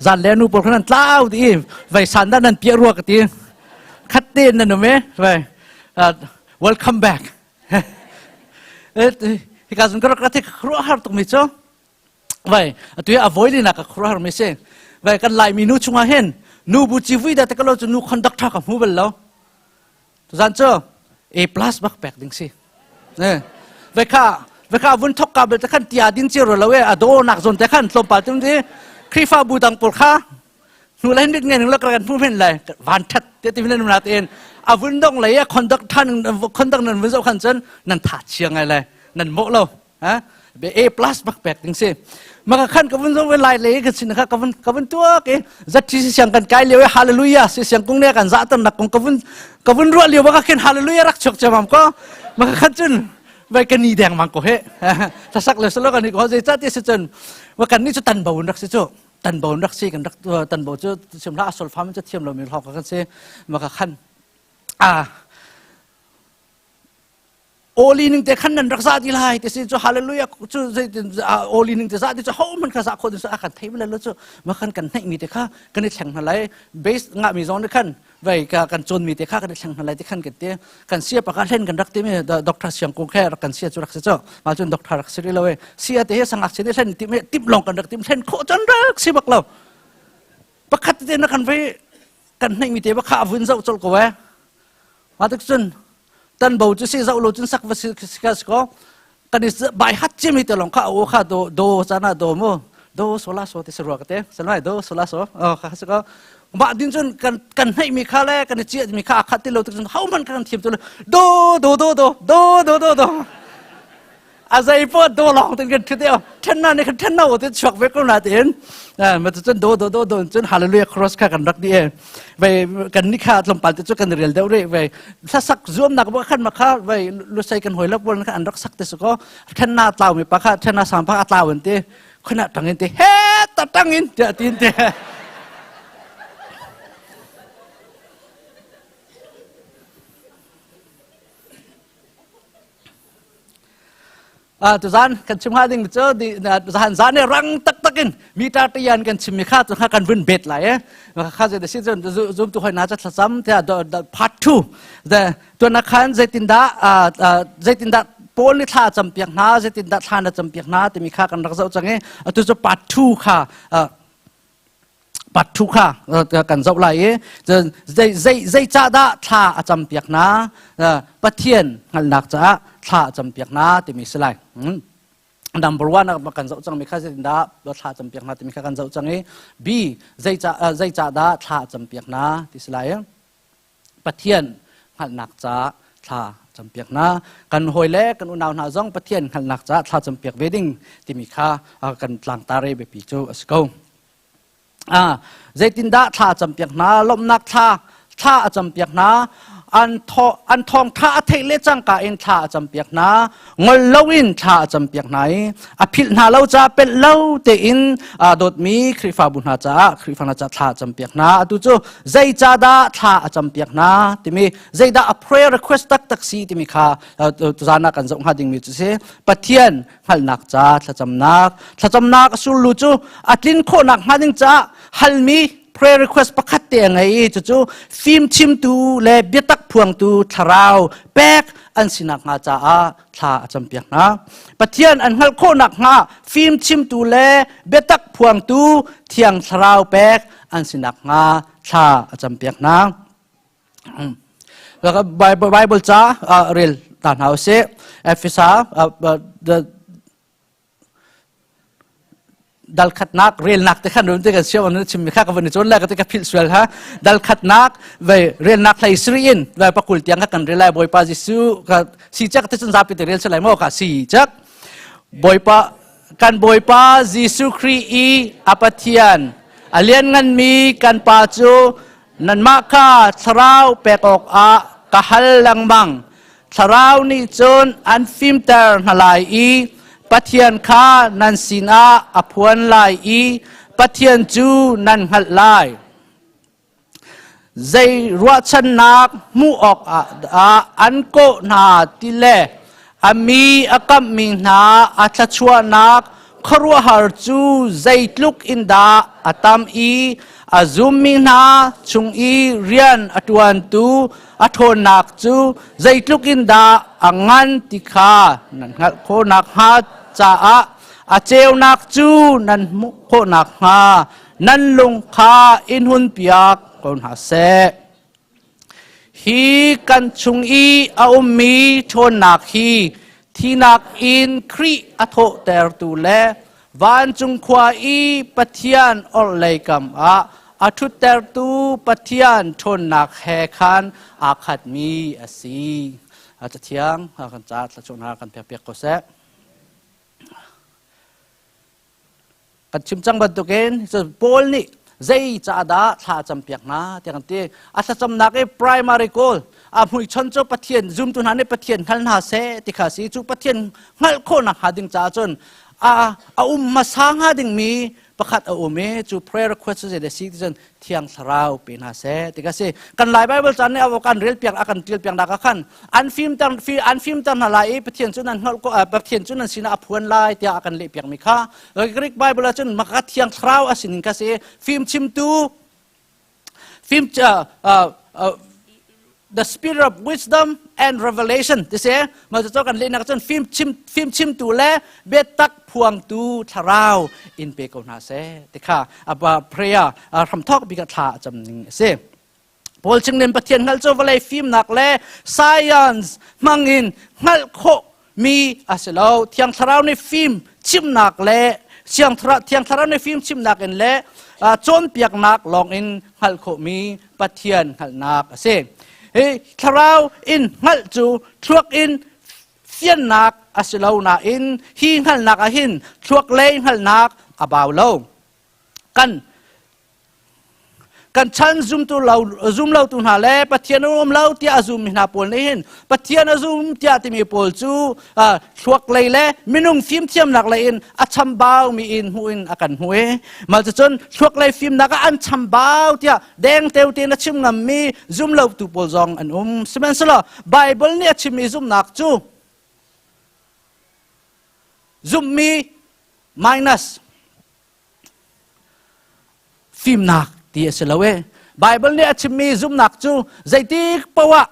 zan le nu pawl khan an tlau ti vai san da nan pia rua ka ti khat te nan um e vai welcome back hika zun ka rak ra te khruah har tuk mi chu vai atu a voi li na ka khruah har mi se vai kan lai mi nu chungah hin nu bu chi vui da te ka lo chu nu conductor ka hmu bal lo Tuzan cu A plus bak pek ding si. Ve kha Veka vun thok ka bel te khan tia din chi ro lo e ado nak zon te khan tlawmpal tum di Khrihfabu dang pawl kha hnu le nit ngen lo kan phu men lai van that te ti men na ten avun dong lei a conduct than conduct nan vun zo khan cun nan tha chia ngai lai nan mo lo ha be A plus bak pek ding si maka khan ka vun zo wen lai le ka sin kha ka vun ka vun tua ke zat si siang kan kai leo hallelujah si siang kung ne kan za tan nak kong ka vun ka vun ruah leo baka khin hallelujah rak chok chamam ko maka khan cun vai kan ni deng mang ko he ta sak le salo kan ni ko zei cha ti si cun wa kan ni chu tan bo rak si chu tan bo rak si kan rak tan bo chu sim la sol fam chu thiam lo mi hok kan si maka khan a oli ning te khan nan rak za ti lai te si chu hallelujah chu zei oli ning te za ti chu ho man kha za kho ti su a kan thei bala lo chu ma khan kan nei mi te kha kan i thleng hna lai base nga mi zong ne khan vai ka kan chon mi te kha kan i thleng hna lai te khan kan te kan sia pa ka hlen kan rak ti mi doctor siang kung khe rak kan sia chu rak si chu ma chun doctor rak si ri lo e sia te he sangak si te hlen ti me tip long kan rak tim hlen kho chan rak si bak lo pakhat te na kan vai kan nei mi te ba kha vun zau chol ko we ma tuk cun tan bo chu si zau lo cun sak va si ka ko kan i bai hat chi mi te long kha o kha do do chana do mo do sola so te sarwa ka te sanwai do sola so o kha se ko ma din chun kan kan nei mi kha le kan chi mi kha khat ti lo te chun how man kan thiam tu do do do do do do do do a zei po do long tin kan thute then na ne kan then na o te chuak ve ko na tin ma tu chun do do do do chun hallelujah cross kha kan rak di e ve kan ni kha tlom pal te chu kan rel deuh re ve sa sak zuam nak bo khan ma kha ve lu sai kan hoi lak bol kha an rak sak te su ko then na tlau mi pa kha then na sam pa tlau an te khona tangin te he ta tangin te tin te Tuzan kan chim hnga ding cu zan zan ne rang taktak in meter tian kan chim mi kha cu kha kan vun bet lai e kha je si cun zoom tu hoi na cha thlacam te part 2 the tuan na khan zeitin dah zeitin dah Paul ni thla cam piak hna zeitin dah thla na cam piak hna timi kha kan rak zoh cang i atu cu part 2 kha part 2 kha kan zoh lai i zei zei zei ca dah thla a cam piak hna Pathian hngalhnak caah thla a cam piak hna timi si lai number one ah kan zoh cangmi kha zeitindah thla cam piak hna timi kha kan zoh cang i B zei ca zei ca dah thla a cam piak hna ti si lai Pathian hngalhnak ca thla campiak hna kan hawi le kan unau hna zong Pathian hngalhnak ca thla campiak ve ding timi kha kan tlangtar i biapi cu a si ko. Zeitindah thla campiak hna lawmhnak thla thla a campiak hna an thaw an thawng tha a theih le cangka in thla a campiak hna ngol loin thla a campiak hna i a philh hna lo ca pelh lo tein aa dawtmi Khrihfabu hna caah Khrihfa hna caah thla a campiak hna atu cu zeicadah thla a campiak hna timi zeidah a prayer request taktak si timi kha tuzan ah kan zoh hnga dingmi cu si Pathian hngalhnak ca thlacamnak thlacamnak a sullu cu a tlin khawhnak hnga ding caah halmi prayer request pakhat te a ngei i cucu fimchimtu le biatak phuangtu thlarau pek an sinak hnga caah thla a campiak hna. Pathian an hngalh khawh nakhnga fimchimtu le biatak phuangtu thiang thlarau pek an si nakhnga thla a campiak hna. Bible, Bible ca rel ta hna usih. Efesa dal khatnak relnak te khan run te kan siam an chim mi kha ka van chon la ka te ka phil sual ha dal khatnak ve relnak hlei sri in ve pakul tiang ka kan relai boipa Jesu ka si chak te chun zapi te rel chalai mo ka si chak boipa kan boipa Jesu Khrih i a Pathian a lianngan mi kan pa cu nanmah kha thlarau pek awk ah ka hal lengmang Thlarau nih cun an fimter hna lai i Pathian kha nan sinah a phuan lai i Pathian cu nan hngalh lai. Zei ruahchannak hmuh awkah dah an kawh hna ti le a mi a kamhmi hna a thluachuahnak khuaruahhar cu zeitluk in dah a tam i a zummi hna chung i rian a ṭuantu a ṭhawnnak cu zeitluk in dah a ngan ti kha nan hngalh khawh nakhnga caah a ceunak cu nan hmuh khawh nakhnga nan lung kha in hunpiak ko hna seh. Hi kan chung i a ummi ṭhawnnak hi Thinak in Khrih a thawhtertu le vancung khua i Pathian orhlei kam ah a ṭhuttertu Pathian ṭhawnnak he khan aa khatmi a si. Cathiang kan ca thluachuahnak kan pekpiak ko seh. Kan chim cang bantukin Paul nih zei ca dah thla a campiak hna tiah kan ti. A thlacamnak i primary goal a hmuichon cu Pathian zumtu hna nih Pathian hngal hna seh ti kha si. Cu Pathian hngalh khawhnak hnga ding caah cun a a um hmasa hnga dingmi pakhat a um i cu prayer request cu zei a si ti cun Thiang Thlarau pe hna seh ti kha si. Kan Lai Bible caan nih a kan rel piak a kan tial piak nak ah khan an fimter an fimter hna lai i Pathian cu nan hngalh ko Pathian cu nan sinah a phuan lai tiah a kan leh piak mi kha Greek Bible ah cun maka Thiang Thlarau a sining kha si fim chimtu fim the spirit of wisdom and revelation ti si mah cu kan lehnak cun fim chim fim chimtu le biatak phuangtu thlarau in pe ko hna seh ti kha aba prayer hramthok bik thla a cam ning a si Paul chingnen Pathian hngalh cu vawlei fimnak le science hmangin hngalh khawh mi a si lo Thiang Thlarau nih fim chimnak le Thiang Thlarau nih fim chimnak in le cawnpiaknak lawng in hngalh khawhmi Pathian hngalhnak a si. Hi thlarau in hngalh cu thluak in fiannak a si lo nain hi hngalhnak ah hin thluak lei hngalhnak a bau lo. Kan kan chan zumtu lo zum lo tu hna le Pathian a um lo tiah a zummi hna pawl nih hin Pathian a zum tiah timi pawl cu thluak lei le minung fimthiamnak lei in a chambau mi in hmuh in a kan hmuh i mal cun thluak lei fimnak ah an chambau tiah dengteo tein a chim ngammi zum lo tu pawl zong an um sihmanhsehlaw Bible nih a chimmi zumhnak cu zumhmi minus fimnak ti a si lo e Bible nih a chimmi zumhnak cu zeitik poah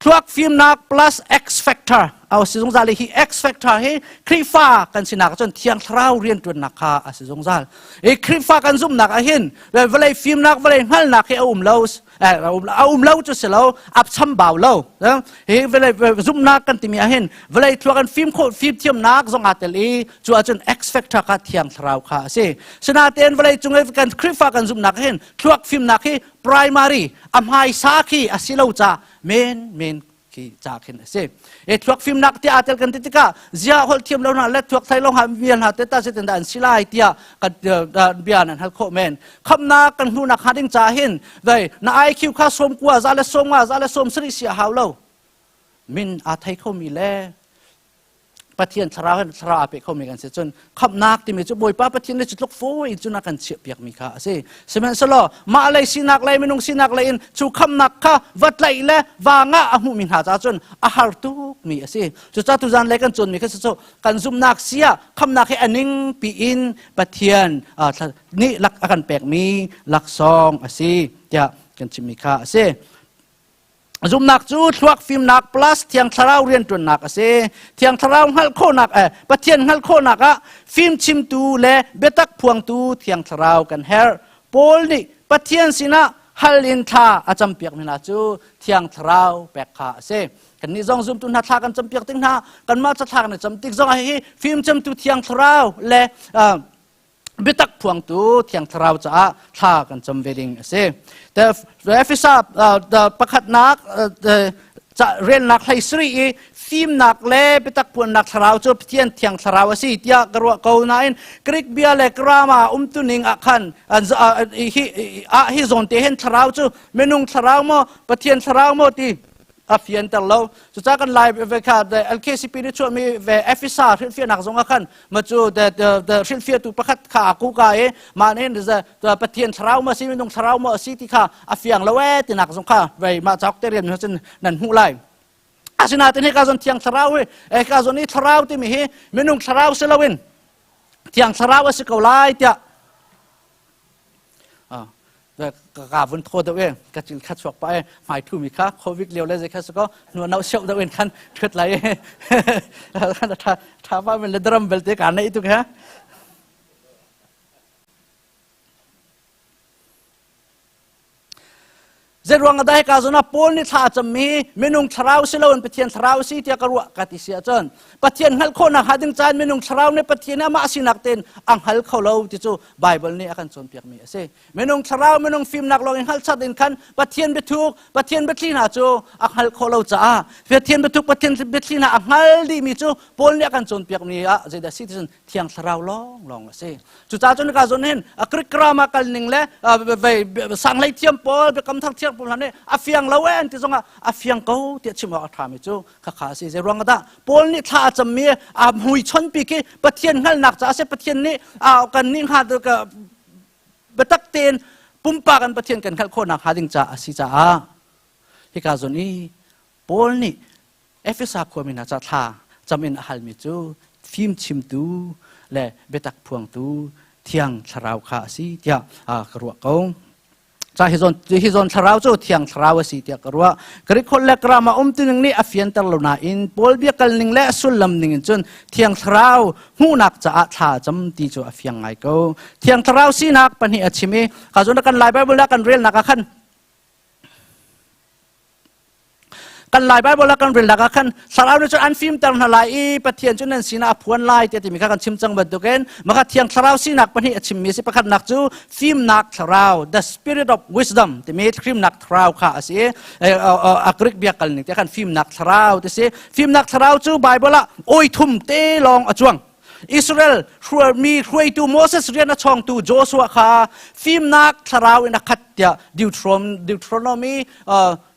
thluak fimnak plus X factor a si zungzal i hi X factor hi Khrihfa kan sinak cun Thiang Thlarau rianṭuannak kha a si zungzal. I Khrihfa kan zumhnak ah hin vawlei fimnak vawlei hngalhnak hi a um lo a um lo cu si lo a chambau lo hi vawlei zumhnak kan timi ah hin vawlei thluak an fim khawh fim thiamnak zong aa tel i cu ahcun X factor kha Thiang Thlarau kha a si. Sinain vawlei cung i kan Khrihfa kan zumhnak hin thluak fimnak hi primary a hmaisa khi a si lo ca men men khi ca khin a si e thluak fimnak ti aa tel kan ti tikah zia holh thiam lo hna le thluak thai lo ha mial hna te ta se tin an si lai tiah kan bia nan hal khawh men khamnak kan hmuhnak hnga ding ca hin vei na IQ kha som kua za le som nga za le som sari si a hau lo min aa thei kho mi le Pathian thlarau hin thlarau aa pe khomi kan si cun khamhnak timi cu Bawipa Pathian nih cu tluk fawi in cun a kan chiahpiak mi kha a si sihmanhsehlaw mah lei sinak lei minung sinak lei in cu khamhnak kha va tlaih le va ngah a hmuhmi hna caah cun a har tuk mi a si cucaah tuzan lei kan cawnmi kha cu kan zumhnak sia khamhnak hi a ning piin Pathian nih lak a kan pekmi laksawng a si tiah kan chimmi kha a si Zumhnak cu thluak fimnak plus Thiang Thlarau rianṭuannak a si. Thiang Thlarau hngalh khawhnak eh, Pathian hngalh khawhnak ah fimchimtu le biatak phuangtu Thiang Thlarau kan herh. Paul nih Pathian sinah hal in thla a campiak mi hna cu Thiang Thlarau pek kha a si. Kannih zong zumtu hna thla kan campiak tik hna, kanmah ca thla kan i cam tik zong ah hihi fimchimtu Thiang Thlarau le uh, biatak phuangtu Thiang Thlarau caah thla kan cam ve ding a si. Efesa pakhatnak relnak hlei sari i fimnak le biatak phuannak thlarau cu Pathian Thiang Thlarau a si tiah ka ruah ko nain Greek bia le grammar umtuning ah khan hi hi zawn te hin thlarau cu minung thlarau maw Pathian thlarau maw ti a fianter lo cucaah kan lai ve kha the LKCP nih chuahmi ve Efesa hrilhfiahnak zong ah khan ma cu the the hrilhfiahtu pakhat kha a ku ka i mah nih Pathian thlarau ma si minung thlarau ma si ti kha a fiang lo e tinak zong kha vei mah cauk te rian cun nan hmuh lai asinain hika zon thiang thlarau hi hika zon i thlarau timi hi minung thlarau si loin thiang thlarau a si ko lai tiah ka vun thaw deuh e ka cil kha chuak pa e hmai thu mi kha covid lio le zei kha su ko nu nau siau deuh in khan thut lai e tha tha pa men le drum belte ka nei tu kha Zeiruang ah dah hika zawn ah Paul nih thla a cammi minung thlarau si loin Pathian thlarau si tiah ka ruah ka ti si ahcun Pathian hngalh khawhnak hnga ding caan minung thlarau nih Pathian amah sinak tein a hngal kho lo ti cu Bible nih a kan cawnpiakmi a si. Minung thlarau minung fimnak lawng in hngalh in khan Pathian biathuk Pathian biathli hna cu a hngalh khawh lo caah Pathian biathuk Pathian biathli hna a hngal dihmi cu Paul nih a kan cawnpiakmi ah zeidah si ti cun Thiang Thlarau lawnglawng a si. Cucaah cun ka zawn hin a Greek grammar kal ning le sanglei thiam pawl biakam thar thiam pawl hna nih a fiang lo e an ti zongah a fiang ko tiah chim awk a ṭhami cu khakha a si. Zei ruang dah Paul nih thla a cammi a hmuichon pi khi Pathian hngalhnak caah a si Pathian nih kan nih hnga biatak tein pumpak in Pathian kan hngalh khawhnak hnga ding caah a si caah hika zawn i Paul nih Efesa khuami hna ca thla cam in a halmi cu fimchimtu le biatak phuangtu thiang thlarau kha a si tiah ka ruah ko. Ca hi zawn hi zawn thlarau cu thiang thlarau a si tiah ka ruah. Greek holh le grammar umtuning nih a fianter lo nain Paul biakal ning le a sullam ning in cun thiang thlarau hmuhnak caah thla a cam ti cu a fiang ngai ko. Thiang thlarau sinak pahnih a chim i ka zawn kan Lai Bible ah kan relnak ah khan Kan Lai Bible ah kan relnak ah khan thlarau nih cun an fimter hna lai i Pathian cu nan sinah a phuan lai tiah timi kha kan chim cang bantukin maka thiang thlarau sinak pahnih a chimmi a si. Pakhatnak cu fimnak thlarau, the spirit of wisdom timi fimnak thlarau kha a si. A Greek biakal ning te khan fimnak thlarau ti si. Fimnak thlarau cu Bible ah oi thum te lawng a cuang. Israel mi hruaitu Moses rian a chawngtu Joshua kha fimnak thlarau in a khat tiah Deuteronomy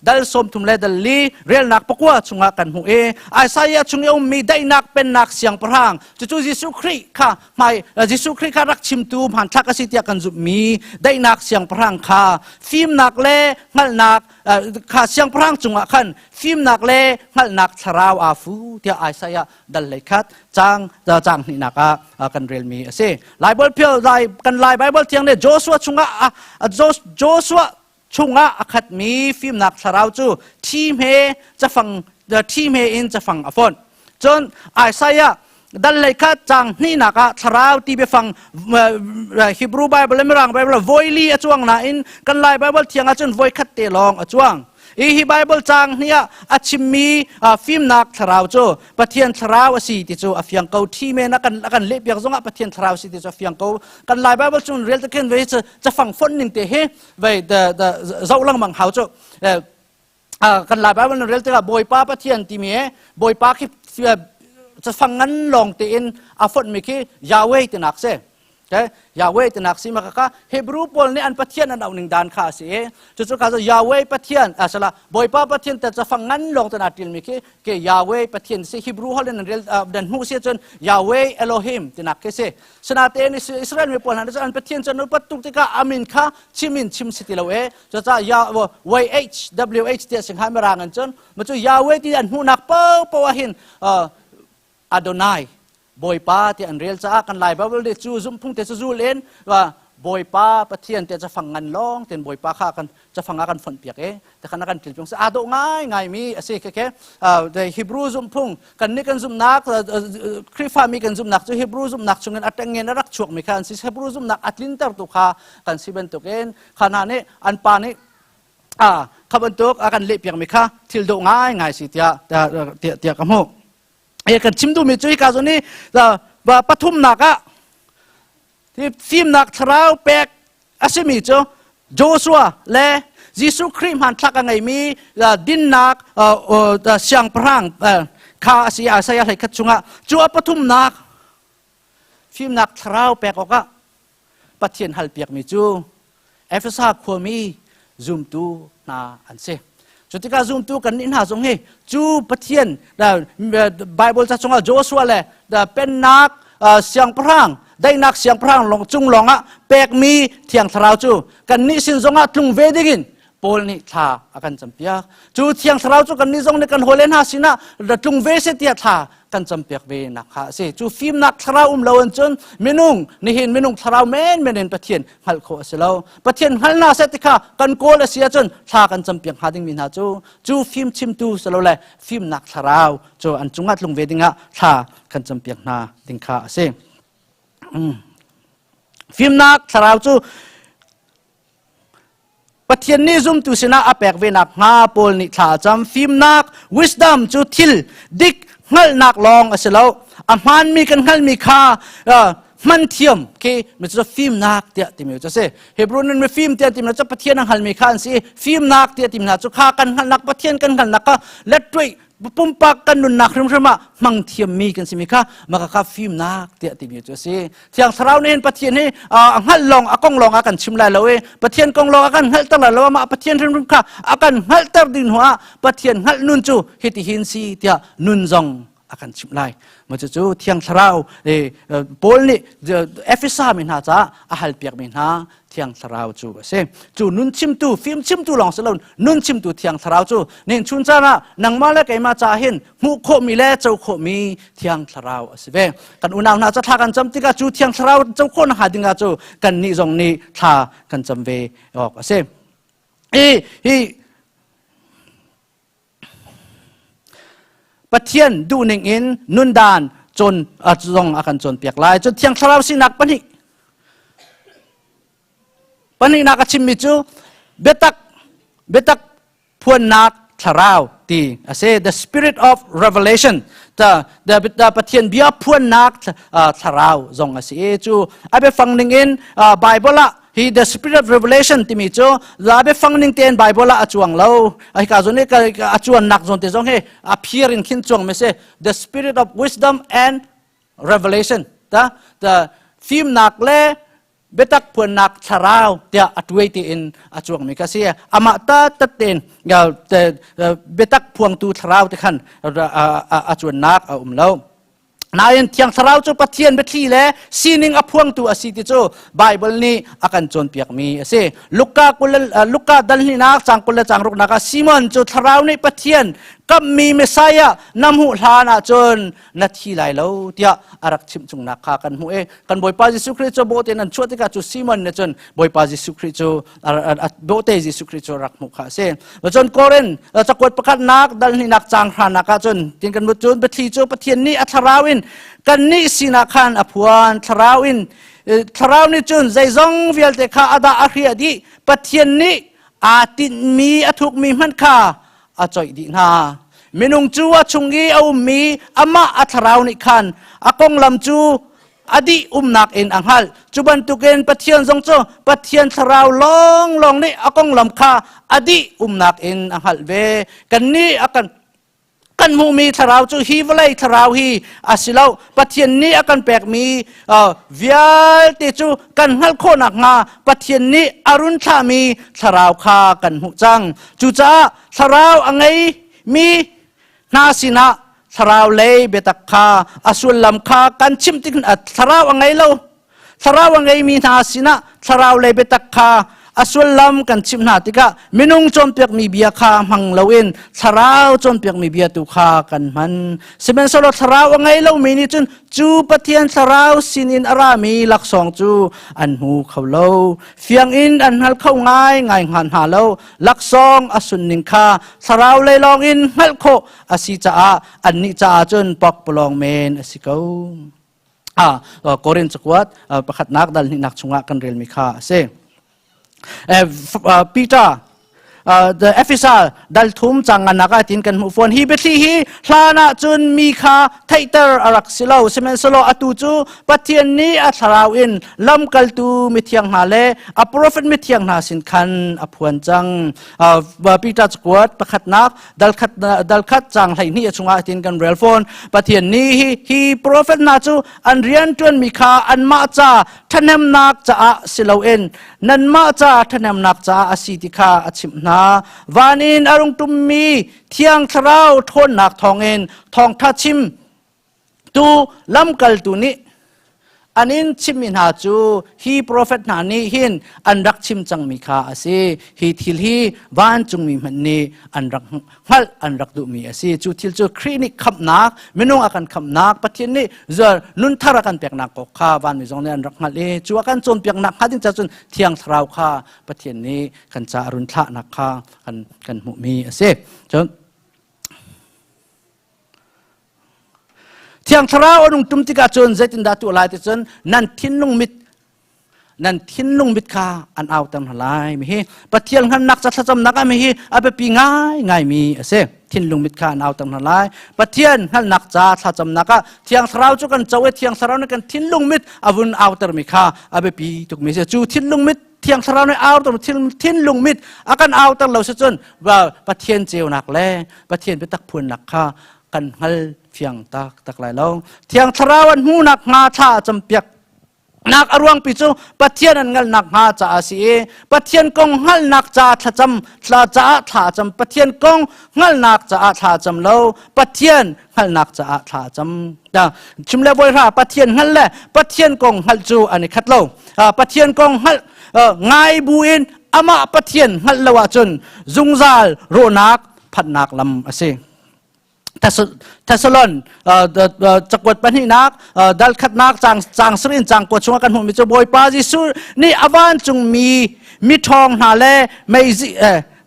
dal 30 le dal li relnak pakua chungah kan hmuh i Isaiah chung i ummi daihnak pennak siangpahrang cucu Jesuh Khrih kha hmai Jesuh Khrih kha rak chimtu hmanthlak a si tiah kan zumhmi daihnak siangpahrang kha fimnak le hngalhnak kha siangpahrang cungah khan fimnak le hngalhnak thlarau aa fu tiah Isaiah dal lei khat cang cang hnihnak ah kan relmi a si. Lai Bible Lai kan Lai Bible thiang nih Joshua chungah Joshua chungah a khatmi fimnak thlarau cu thi hme cafang thi hme in cafang a fonh. Cun Isaiah dal lei khat cang hnihnak ah thlarau ti biafang Hebrew Bible le Mirang Bible voili a cuang nain kan Lai Bible thiang ahcun voi khat te lawng a cuang. Hi hi Bible caang hnih ah a chimmi fimnak thlarau cu Pathian thlarau a si ti cu a fiang ko. Thi men a kan a kan lehpiak zongah Pathian thlarau si ti cu a fiang ko. Kan Lai Bible chung rel te khin vei cafang fonh ning te hi vei the the zoh lengmang hau cu kan Lai Bible nan rel tikah Bawipa Pathian timi he Bawipa khi cafang ngan lawng tein a fonh mi khi Yahweh tinak si. Okay? Yahweh tinak si maka ka Hebrew pawl nih an Pathian an auh ning dan kha a si i cucu kha cu Yahweh Pathian a sala Bawipa Pathian te cafang ngan lawng ten aa ṭilmi khi ke Yahweh Pathian si Hebrew holh in an rel dan hmuh si cun Yahweh Elohim tinak khi si sinatein Israel mi pawl hna cu an Pathian cu an upat tuk tikah amin kha chim in chim si ti lo e cucaah YH WH tiah singha mirang in cun ma cu Yahweh ti an hmuhnak paohpaoh ah hin Adonai Bawipa ti an rel caah kan Lai Bible nih cu zumhphung te cu zul in Bawipa Pathian te cafang ngan lawng ten Bawipa kha kan cafang ah kan fonh piak e te khan kan til piak aa dawh ngai ngai mi a si ke ke Hebrew zumhphung kan nih kan zumhnak Khrihfa mi kan zumhnak cu Hebrew zumhnak chungin a tengen a rak chuak mi kha an si Hebrew zumhnak a tlinter tu kha kan si bantukin kha hna nih an pa nih a kha bantuk a kan leh piak mi kha thil dawh ngai ngai si tiah tiah tiah ka hmuh e kan chim duhmi cu hika zawn hi pathumnak ah fimnak thlarau pek a simi cu Joshua le Jesuh Khrih hmanthlak a ngeimi dinnak siangpahrang kha a si Isaiah hlei khat chungah cu a pathumnak fimnak thlarau pek awkah Pathian halpiakmi cu Efesa khuami zumtu hna an si. Cu tikah zumtu kan nih hna zong hi cu Pathian Bible ca chungah Joshua le pennak siangpahrang daihnak siangpahrang cung lawngah pekmi thiang thlarau cu kannih sin zongah tlung ve dingin Paul nih thla a kan campiak. Cu thiang thlarau cu kannih zong nih kan hawile hna sinah tlung ve seh tiah thla kan campiak ve nak kha a si. Cu fimnak thlarau um lo in cun minung nihin minung thlarau menmen in Pathian hngalh khawh a si lo. Pathian hngal hna seh ti kha kan kawl a si ahcun thla kan campiak hnga dingmi hna cu cu fim chimtu si lo le fimnak thlarau cu an cungah tlung ve dingah thla kan campiak hna ding kha a si. Fimnak thlarau cu. Pathian nih zumtu sinah a pek ve nak hnga Paul nih thla a cam. Fimnak, wisdom cu thil dik hngalhnak lawng a si lo. A hmaanmi kan hngalhmi kha hman thiam khi mi cu fimnak tiah timi cu a si. Hebrew nun mi fim tiah timi cu Pathian a hngalmi kha an si. Fimnak tiah timi hna cu kha kan hngalhnak Pathian kan hngalhnak kha lettuih pumpak kan nunnak hrimhrim ah hmang thiammi kan simi kha maka kha fimnak tiah timi cu a si. Thiang Thlarau nih hin Pathian hi a hngalh lawng a kong lawng a kan chim lai lo i Pathian kong lawng a kan hngalhter lai lo amah Pathian hrimhrim kha a kan hngalhter ding hnu ah Pathian hngalh nun cu hiti hin si tiah nun zong a kan chimh lai. Ma cucu Thiang Thlarau Paul nih Efesa mi hna caah a halpiak mi hna Thiang Thlarau cu a si. Cu nun chimtu, fim chimtu lawng si lo, nun chimtu Thiang Thlarau cu nin chun caan ah nangmah le keimah ca hin hmuh khawhmi le co khawhmi Thiang Thlarau a si ve. Kan unau hna ca thla kan cam tikah cu Thiang Thlarau co khawh nakhnga dingah cu kannih zong nih thla kan cam ve awk a si. Hi hi Pathian duhning in nundan cawn zong a kan cawnpiak lai. Cun Thiang Thlarau sinak pahnihnak a chimmi cu biatak biatak phuannak thlarau ti a si. The spirit of revelation. The, the, the Pathian bia phuannak thlarau zong a si. Cu a biafang ning in Bible ah hi the spirit of revelation timi cu la biafang ning tein Bible ah a cuang lo. Hika zawn i a cuannak zawn te zong hi a phir in khin cuang mi si. The spirit of wisdom and revelation. Ta the fimnak le biatak phuannak thlarau tiah a tuai tiin a cuang mi kha si. Amah ta tat tein biatak phuangtu thlarau te khan a cuannak a um lo. Nain Thiang Thlarau cu Pathian biathli le sining a phuangtu a si ti cu Baibal nih a kan cawnpiakmi a si. Luka kul Luka dal hnihnak cang 20 le cang ruknak ah Simon cu Thlarau nih Pathian kamhmi Messiah na hmuh hlan ahcun na thi lai lo tiah a rak chimh chungnak kha kan hmuh i kan Bawipa Jesuh Khrih cu bawhte in an chuah tikah cu Simon nih cun Bawipa Jesuh Khrih cu bawhte Jesuh Khrih cu rak hmuh kha a si. Cun Korin cakuat pakhatnak dal hnihnak caang hranak ah cun tin kan mut cun biathli cu Pathian nih a thlarau in kannih sinah khan a phuan thlarau in thlarau nih cun zeizong vialte kha a dah a hriah dih Pathian nih aa tinhmi a thukmi hmanh kha a coih dih hna minung cu a chung i a ummi amah a thlarau nih khan a konglam cu a dih umnak in a hngalh. Cu bantukin Pathian zong cu Pathian thlarau lawnglawng nih a konglam kha a dih umnak in a hngalh ve. Kannih a kan kan hmuhmi thlarau cu hi vawlei thlarau hi a si lo. Pathian nih a kan pekmi uh, vialte cu kan hngalh khawh nakhnga Pathian nih a run thlahmi thlarau kha kan hmuh cang. Cucaah thlarau a ngeimi hna sinah thlarau lei biatak kha a sullam kha kan chimh tik thlarau a ngei lo thlarau a ngeimi hna sinah thlarau lei biatak kha a sullam kan chimh hna tikah minung cawnpiakmi bia kha hmang loin thlarau cawnpiakmi bia tu kha kan hman sihmanhsehlaw thlarau a ngei lomi nih cun cu Pathian thlarau sinin a rami laksawng cu an hmu kho lo fiang in an hngal kho ngai ngai hna lo laksawng a sunning kha thlarau lei lawng in hngalh khawh a si caah annih caah cun pakpalawng men a si ko. Ah, Korin cakuat pakhatnak dal hnihnak chungah kan relmi kha a si. Peter the Ephesa dal thum cang ngan ah tin kan hmuh fawn hi biathli hi hlan ah cun mi kha theihter a rak si lo sihmanhsehlaw atu cu Pathian nih a thlarau in lamkaltu mithiang hna le a profet mithiang hna sin khan a phuan cang Peter cakuat pakhatnak dalkhat dalkhat cang 12 a chungah tin kan rel fawn Pathian nih hi hi profet hna cu an rian ṭuanmi kha anmah ca ṭhahnemnak caah si loin nanmah ca ṭhahnemnak caah a si ti kha a chimh hna van in a rung ṭummi thiang thlarau ṭhawnnak thawngin thawngṭha chim tu lamkaltu nih an in chimmi hna cu hi profet hna nih hin an rak chim cangmi kha a si. Hi thil hi vancungmi hmanh nih an rak hngalh an rak duhmi a si. Cu thil cu Khrih nih khamhnak, minung a kan khamhnak, Pathian nih nunthar a kan peknak kong kha vanmi zong nih an rak hngalh i cu a kan cawnpiaknak hnga ding ca cun Thiang Thlarau kha Pathian nih kan ca a run thlahnak kha kan, kan hmuhmi a si. Cun Thiang Thlarau a nung tum tikah cun zeitindah tuah lai ti cun nan thinlung mit. Nan thinlung mit kha an auter hna lai. Mi hi Pathian hngalhnak ca thlacamnak ah mi hi a biapi ngaingaimi a si. Thinlung mit kha an auter hna lai. Pathian hngalhnak ca thlacamnak ah Thiang Thlarau cu kan co i Thiang Thlarau nih kan thinlung mit a vun autermi kha a biapi tukmi a si. Cu thinlung mit Thiang Thlarau nih auter thinlung mit a kan auter lo si cun Pathian ceunak le Pathian biatak phuannak kha kan hngal fiang taktak lai lo. Thiang Thlarau an hmuhnak hnga thla a campiak nak a ruangpi cu Pathian an hngalhnak hnga caah a si i Pathian kong hngalhnak ca thlacam thla caah thla cam Pathian kong hngalhnak caah thla cam lo Pathian hngalhnak caah thla cam ta chim le voi hra Pathian hngalh le Pathian kong hngalh cu an i khat lo Pathian kong hngalh ngai bu in amah Pathian hngalh lo ahcun zungzal rawhnak phatnak lam a si. Thessalon cakuat pahnihnak dal khatnak cang cang sirin cang kua chungah kan hmuhmi cu Bawipa Jesuh nih a vancungmi miṭhawng hna le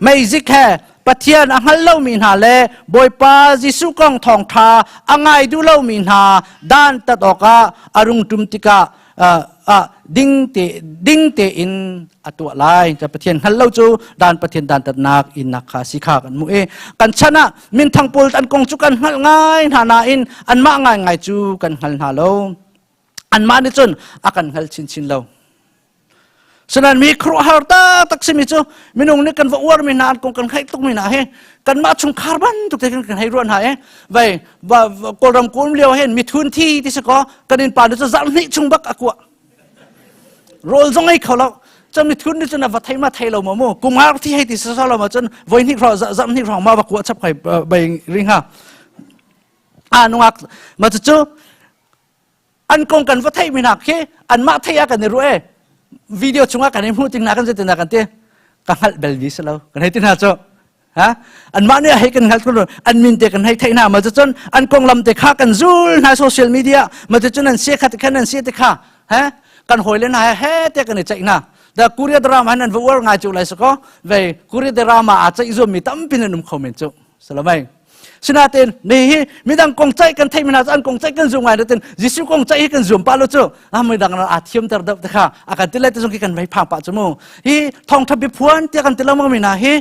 meizik he Pathian a hngal lomi hna le Bawipa Jesuh kong thawngṭha a ngai duh lomi hna dan tat awkah a rung ṭum tikah ding te ding tein a tuah lai ta Pathian hngal lo cu dan Pathian dan tatnak innak kha si kha kan mu i kan chan ah minthang pawl an kong cu kan hngalh ngai hna nain anmah ngai ngai cu kan hngal hna lo anmah nih cun a kan hngal chinchin lo Sanan mi khuaruahhar taktak simi cu minung nih kan va uarmi hna an kong kan theih tukmi hna hi kanmah chungkhar bantuk te kan hei ruah hna i vai Kawlram kum lio hin mithun thi ti si kaw kan inn pa nu cu zarh hnih chung bak a kuah rawl zong ei kho lo cun mithun nih cun a va thei ma thei lo ma mu kumngar thi hei ti si lo ma cun voi hnih hrawng zarh hnih hrawng ma va kuah chap kai bai ring ha a nungak ma cu an kong kan va theih mi hna khi anmah theih ah kan i ruah e video chungah kan i hmuh ting na kan zeitin kan ti ka hngalh bel vi si lo kan hei ti hna cu ha anmah nih hei kan hngalh kun an min te kan hei theih hna ma cun an konglam te kha kan zul hna social media ma cun an sia kha te khan an sia te kha ha kan hawi le hna he te kan i ceih hna da Korea drama han an va uar ngai cu lai sako ve Korea drama a ceih zuam mi tampi nan um kho men cu salamai Sinain mi hi midang kong ceih kan theih mi hna cu an kong ceih kan zum ngai natin Jesuh kong ceih hi kan zum pah lo cu ah midang a thiam ter deuh te kha a kan ti lai te zong khi kan vei phang pah cu mu hi thawngtha biaphuan tiah kan ti lengmang mi hna hi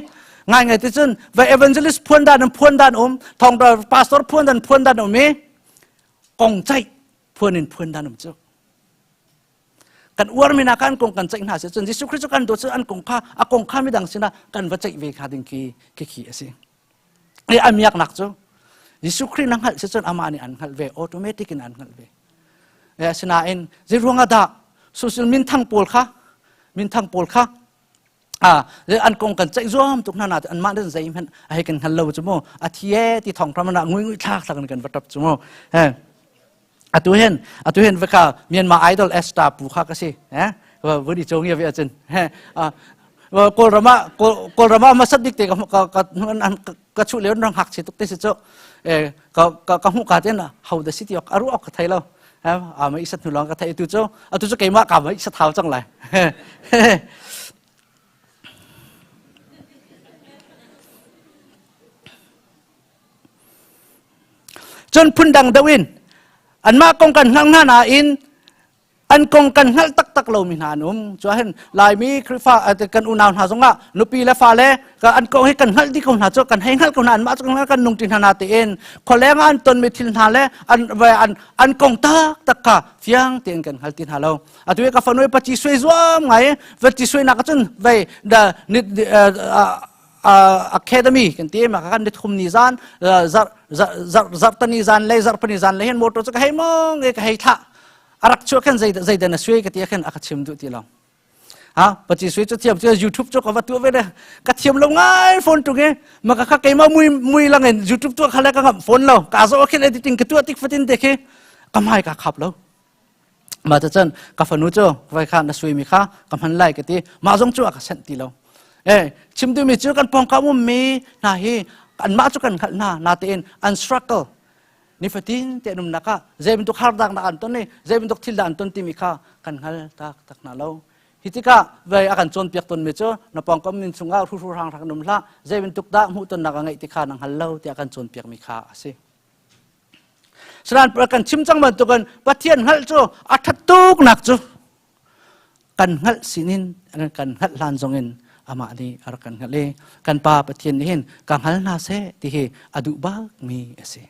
ngai ngai ti cun vai evangelist phuan dan um phuan dan um thawngtha pastor phuan dan phuan dan um i kong ceih phuan in phuan dan um cu kan uarmi hna kha an kong kan ceih hna si cun Jesuh Khrist cu kan dawt cu an kong kha a kong kha midang sinah kan va ceih ve kha ding khi khi khi a si i a miaknak cu Jesuh Khrih na hngalh si cun amah nih an hngalh ve automatic in an hngalh ve asinain zei ruangah dah social minthang pawl kha minthang pawl kha an kong kan ceih zuam tuk hna na anmah nan zei hmanh a hei kan hngal lo cu mu a thi e ti thong pram na ngui ngui thlak thlak in kan va tap cu mu atu hen atu hen vaka Myanmar Idol Esther pu kha ka si eh vudi chong ya ve achin Kawlram ah Kawlram ah masat dik te ka ka ka chu leon rang hak chi tuk te si chu ka ka ka hmu ka ten how the city ok aru ok ka thai lo a ma isat nu long ka thai tu chu atu chu keima ka ma isat hau chang lai Cun phundang deuh in anmah kong kan hngalh hna nain an kong kan hngalh taktak lomi hna an um. Cu ahhin Laimi Khrihfa kan unau hna zongah nupi le fale an kong hi kan hngalh dih ko hna cu kan hei hngalh ko hna anmah cu kan hngalh kan nung ṭi hna na tiin khualeng ah an tonmi thil hna le an an an kong taktak kha fiang tein kan hngal ti hna lo. Atu i ka fanu i paci suai zuam ngai paci suai nak ahcun vei da academy kan ti ma kan nithum ni zan zar zar zartani zan le zarpani zan le hin motor chu ka hei mong e ka hei tha arak chu khan zai zai den a sui ka ti khan aka chim du ti lo ha pachi sui chu thiam chu youtube chu ka va tu ve de ka thiam lo ngai phone tu nge ma ka kha keima mui mui lang en youtube tu kha le ka ngam phone lo ka zo khin editing ka tu tik fatin te khi ka mai ka khap lo Mah cun ka fanu cu vai kha na suimi kha ka hman lai ka ti. Mah zong cu a ka senh ti lo. Eh, chim duhmi cu kan pawngkam ummi hna hi anmah cu kan hngalh hna natein an struggle nifatin te an umnak ah zei bantuk harnak dah an ton i zei bantuk thil dah an ton timi kha kan hngal taktak hna lo. Hi tikah vei a kan cawnpiak tawnmi cu na pawngkam min chungah hruhru hrang hrang um hlah zei bantuk dah hmuhtonnak a ngeih ti kha na hngal lo tiah kan cawnpiakmi kha a si. Sanan kan chim cang bantukin Pathian hngalh cu a ṭhat tuknak cu. Kan hngalh sinin kan hngalh hlan zongin amah nih a rak kan hngalh i kan Pa Pathian nih hin ka hngal hna seh ti hi a duh bakmi a si.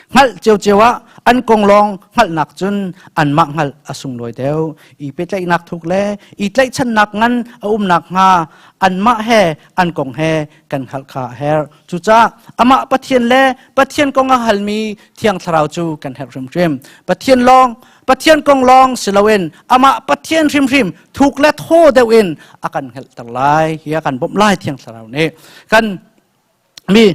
Hngalh ciocio ah an kong lawng hngalhnak cun anmah hngalh a sunglawi deuh. I pehtlaihnak thuk le i tlaihchannak ngan a umnak hnga anmah he an kong he kan hngalh kha a herh. Cucaah amah Pathian le Pathian kong a halmi Thiang Thlarau cu kan herh hrimhrim. Pathian lawng Pathian kong lawng si loin amah Pathian hrimhrim thuk le thaw deuh in a kan hngalhter lai. Hi a kan bawmh lai Thiang Thlarau nih. Kan mi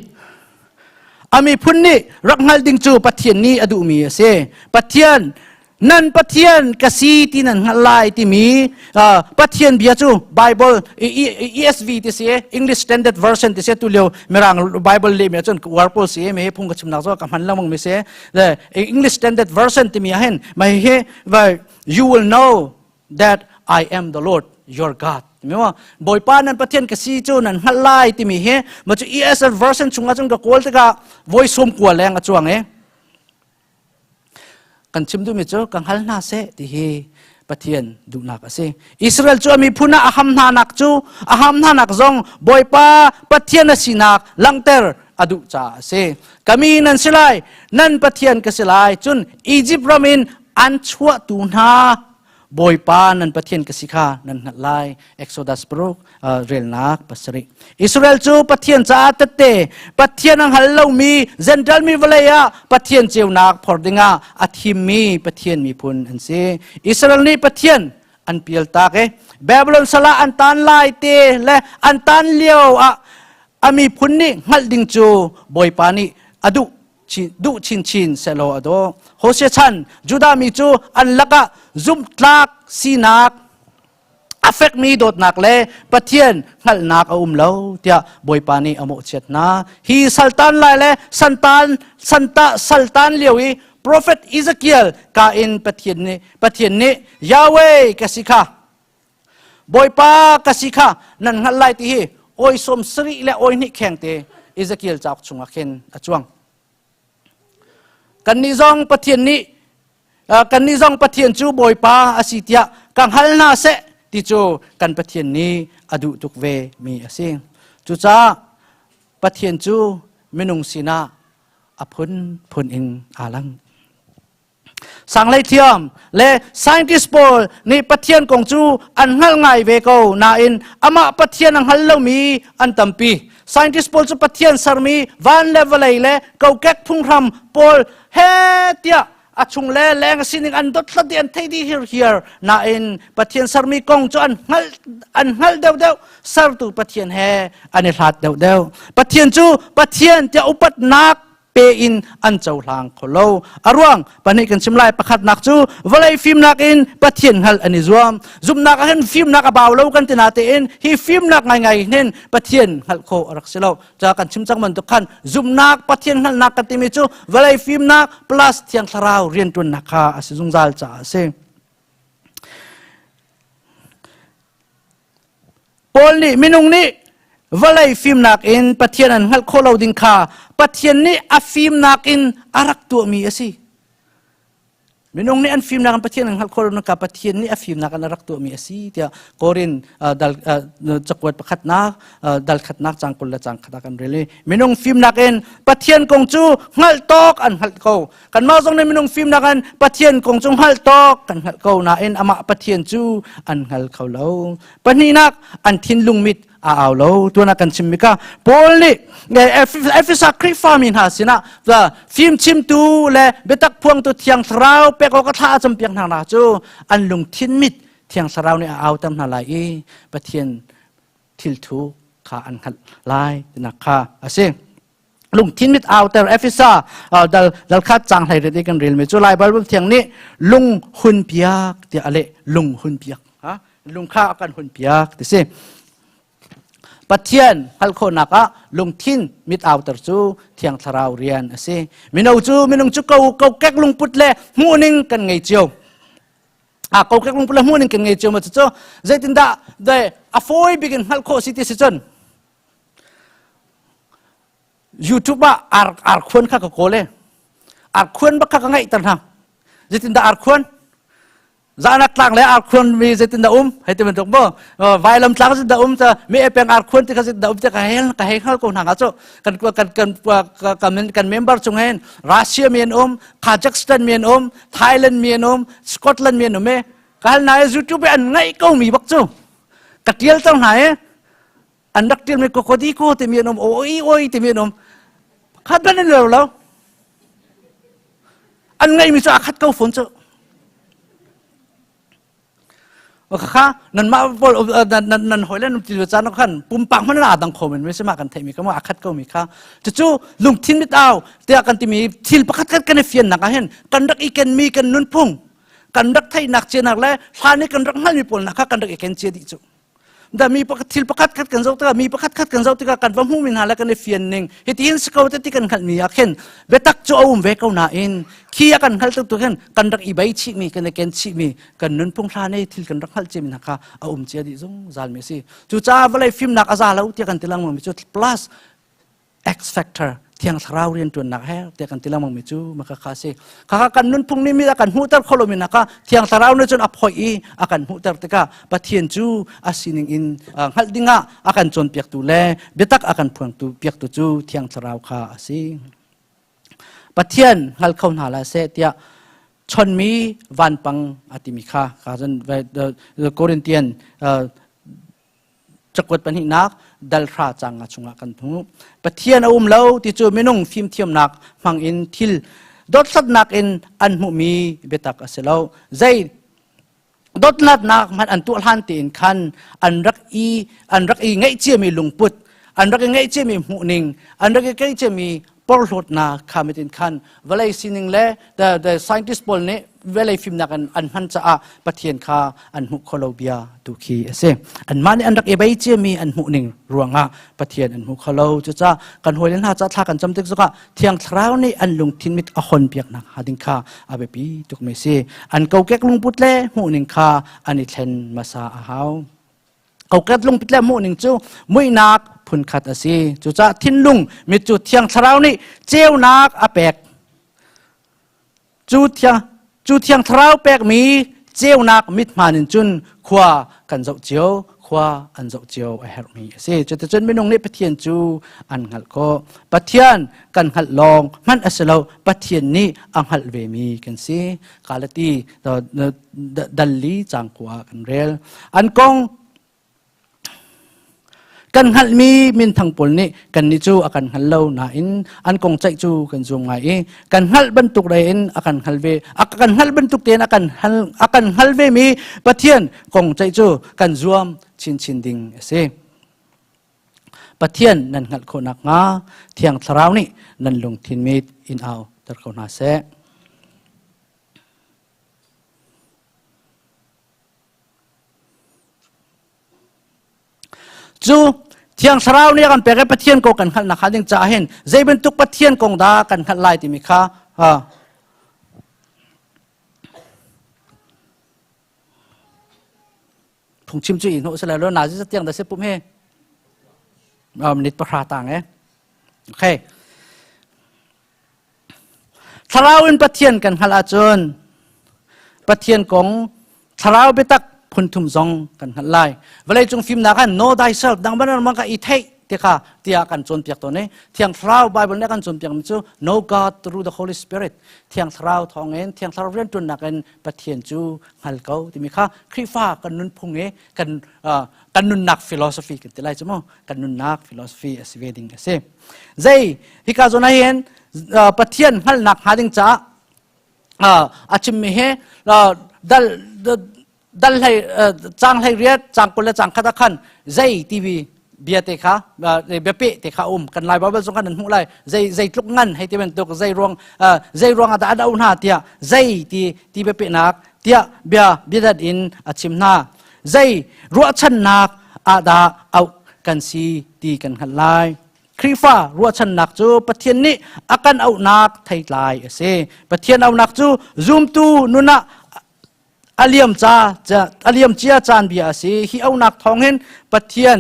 a miphun nih rak hngalh ding cu Pathian nih a duhmi a si. Pathian nan Pathian ka si ti nan hngalh lai timi Pathian bia cu Bible ESV ti si English Standard Version ti si tu lio Mirang Bible lehmi ahcun uar pawl si me phung ka chimnak cu ka hman lengmang mi si the English Standard Version timi ahhin mai hi you will know that I am the Lord your God. Mi ma Bawipa nan Pathian ka si cu nan hngalh lai timi hi ma cu ESL version chungah cun ka kawl tikah voi sawm kua leng a cuang i kan chim duhmi cu ka hngal hna seh ti hi Pathian duhnak a si. Israel cu a miphun ah a ham hna nak cu a ham hna nak zong Bawipa Pathian a sinak langhter a duh caah a si. Ka mi nan si lai, nan Pathian ka si lai. Cun Egypt ram in an chuahtu hna Bawipa nan Pathian ka si kha nan hngalh lai. Exodus paruk relnak pasarih. Israel cu Pathian caah tette Pathian a hngal lomi Gentile mi vawlei ah Pathian ceunak phor dingah a thimmi Pathian miphun an si. Israel nih Pathian an pial tak i Babylon sal ah an tan lai te le an tan lio ah a miphun nih hngalh ding cu Bawipa nih a duh duh chinchin sehlaw a dawh. Hosea chan Judah mi cu an lakah zumhtlak sinak a fekmi dawtnak le Pathian hngalhnak a um lo tiah Bawipa nih a mawhchiat hna. Hi saltan lai le santan santa saltan lio i profet Ezekiel ka in Pathian nih Pathian nih Yahweh ka si kha Bawipa ka si kha nan hngalh lai ti hi oi sawm sarih le oi hnih kheng te Ezekiel cauk chungah khin a cuang. Kannih zong Pathian nih kannih zong Pathian cu Bawipa a si tiah ka hngal hna seh ti cu kan Pathian nih a duh tuk ve mi a si. Cucaah Pathian cu minung sinah a phunphun in aa lang. Sanglei thiam le scientist pawl nih Pathian kong cu an hngalh ngai ve ko nain amah Pathian a hngal lomi an tampi. Scientist pawl cu Pathian sermi van le vawlei le kokek phunghram pawl he tiah a chung le leng sining an dothlat i an thei dih hirhiar nain Pathian sermi kong cu an hngalh an hngalh deuhdeuh sertu Pathian he an i hlat deuhdeuh. Pathian cu Pathian tiah upatnak pe in an cohlang kho lo. A ruang pahnih kan chim lai. Pakhatnak cu vawlei fimnak in Pathian hngalh an i zuam. Zumhnak ah hin fimnak a bau lo kan ti natein hi fimnak ngaingai hin Pathian hngalh khawh a rak si lo. Ca kan chim cang bantuk khan zumhnak Pathian hngalhnak kan timi cu vawlei fimnak plus Thiang Thlarau rianṭuannak kha a si zungzal caah a si. Paul nih minung nih vawlei fimnak in Pathian an hngalh khawh lo ding kha Pathian nih a fimnak in a rak tuahmi a si. Minung nih an fimnak in Pathian an hngalh khawh lo ka Pathian nih a fimnak in a rak tuahmi a si tiah Korin dal cakuat pakhatnak dal khatnak cang 20 le cang khat ah kan rel i minung fimnak in Pathian kong cu hngalh tawk an hngalh ko. Kanmah zong nih minung fimnak in Pathian kong cu hngalh tawk kan hngalh ko nain amah Pathian cu an hngal kho lo. Pahnihnak an thinlung mit a au lo. Tuan ah kan chimmi kha Paul nih Efesa Khrihfami hna sinah fimchimtu le biatak phuangtu Thiang Thlarau pek awk a thla a campiak hna hna cu an lungthin mit Thiang Thlarau nih a auter hna lai i Pathian thilthu kha an hngalh lai tinak kha a si. Lungthin mit auter Efesa dal dal khat cang hlei ret i kan rel mi cu Lai Bible thiang nih lung hun piak tiah a leh lung hun piak ha lung kha a kan hun piak ti si Pathian hngalh khawhnak ah lungthin mit auter cu thiang thlarau rian a si mino cu minung cu ko kokek lungput le hmuhning kan ngei cio a kokek lungput le hmuhning kan ngei cio ma cu zeitindah a fawi bik in hngalh khawh si ti si cun YouTube ah ar arkhuan kha ka kawl e arkhuan bak kha ka ngaihter hna zeitindah arkhuan? Zanak tlang le arkhuan mi zeitin dah um hei ti bantuk maw vailam tlang zeitin dah um ta mi peng arkhuan ti kha zeitin dah um ti ka hei ka hei hngal ko hna nga cu kan kan kan kan kan member chung hen Russia mi an um Kazakhstan mi an um Thailand mi an um Scotland mi an um e ka hal na YouTube an ngaih ko mi bak cu ka tial cang hna e an rak tial mi kokodi ko ti mi an um oi oi ti mi an um khat ban an lo lo an ngeihmi cu a khat ko fawn cu kha nanmah pawl nan nan hoi le nan ti caan khan pumpak hmanh aa dang kho men mi sima kan theimi ka mu a khat ko mi kha cucu lungthin mit au tiah kan timi thil pakhat khat kan i fian nak ah hin kan rak i ken mi kan nunphung kan rak theihnak cianak le hlan i kan rak hngalmi pawl nak kha kan rak i ken cia dih cu da mi pakhat thil pakhat khat kan zoh tikah mi pakhat khat kan zoh tikah kan va hmuh mi hna le kan i fian ning hitihin si ko te ti kan hngalh mi ah khin biatak cu a um ve ko nain khi a kan hngalh tuk tu khin kan rak i bei chih mi kan i ken chih mi kan nunphung hlan i thil kan rak hngalh cia mi hna kha a um cia dih zungzal mi a si cucaah vawlei fimnak a za lo tiah kan ti lengmang mi cu plus X factor thiang thlarau riantuannak he tiah kan ti lengmang mi cu maka kha si khakha kan nunphung nih mi a kan hmuhter kho lomi nak kha thiang thlarau nih cun a phoih i a kan hmuhter tikah Pathian cu a sining in hngalh dingah a kan cawnpiaktu le biatak a kan phuangtu piaktu cu thiang thlarau kha a si Pathian hngal kho hna la seh tiah chonmi vanpang a timi kha kha cun Corinthian Cakuat pahnihnak dalhra cang chungah kan hmuh. Pathian a um lo ti cu minung fimthiamnak hmangin thil dothlatnak in an hmuhmi biatak a si lo. Zei dotlatnak hmanh an tuah hlan tein khan an rak i an rak i ngeih ciami lungput, an rak i ngeih ciami hmuhning, an rak i ngeih ciami porhlawtnak kha mit in khan vawlei sining le the, the scientist pawl nih vawlei fimnak an, an hman caah Pathian kha an hmuh kholo bia tu khi a si. Anmah nih an rak i bei ciami an hmuh ning ruangah Pathian an hmu kholo. Cucaah kan hawile hna ca thla kan cam tik zongah Thiang Thlarau nih an lungthin mit a hon piaknak hnga ding kha a biapi tuk mi si. An kokek lungput le hmuh ning kha an i thlen hmasa a hau. Kokek lungput le hmuhning cu muihnak phunkhat a si. Cucaah thinlung mit cu Thiang Thlarau nih ceunak a pek. Cu thiang, cu Thiang Thlarau pekmi ceunak mithmaan in cun khua kan zoh cio, khua an zoh cio a herhmi a si. Cuticun minung nih Pathian cu an hngalh khawh. Pathian kan hngalh lawng hmanh a si lo, Pathian nih a hngalh vemi kan si. Galati dalli cangkua kan rel. An kong kan hngalhmi minthang pawl nih kannih cu a kan hngal lo nain an kong ceih cu kan zum ngai i kan hngalh bantuk in a kan hngal ve a kan hngalh bantuk tein a kan hngal a kan hngal ve mi Pathian kong ceih cu kan zuam chinchin ding a si. Pathian nan hngalh khawh nakhnga Thiang Thlarau nih nan lungthin mit in au ter ko hna seh. Cu Thiang Thlarau nih a kan pek i Pathian ko kan hngalhnak hnga ding caah hin zei bantuk Pathian kong dah kan hngalh lai timi kha phungchim cu i hnawh sila lo na zi tiang da se pum he minute pahra tang e okay Thlarau in Pathian kan hngalh ahcun Pathian kong thlarau biatak phunthum zong kan hngalh lai. Vawleicung fimnak ah know thyself dang ban ka i theih ti kha tiah kan cawnpiak tawn i Thiang Thlarau Bible nih kan cawnpiak mi cu know God through the Holy Spirit Thiang Thlarau thawngin Thiang Thlarau rianṭuannak in Pathian cu hngal ko timi kha Khrihfa kan nunphung i kan kan nunnak philosophy kan ti lai cu mu kan nunnak philosophy a si ve ding a si. Zei hika zawn ah hin Pathian hngalhnak hnga ding caah a chimmi hi dal dal hlei cang hlei riat cang 20 le cang khat ah khan zei timi bia te kha biape te kha um kan lai Bible zong khan an hmuh lai zei zei tluk ngan hei ti bantuk zei ruang zei ruang ah dah an auh hna tiah zei ti ti biapenak tiah bia biadat in a chim hna zei ruahchannak ah dah auh kan si ti kan hngalh lai. Khrihfa ruahchannak cu Pathian nih a kan auhnak theitlai a si. Pathian auhnak cu zumtu nun ah a liam ca a liam cia caan bia a si. Hi auhnak thawngin Pathian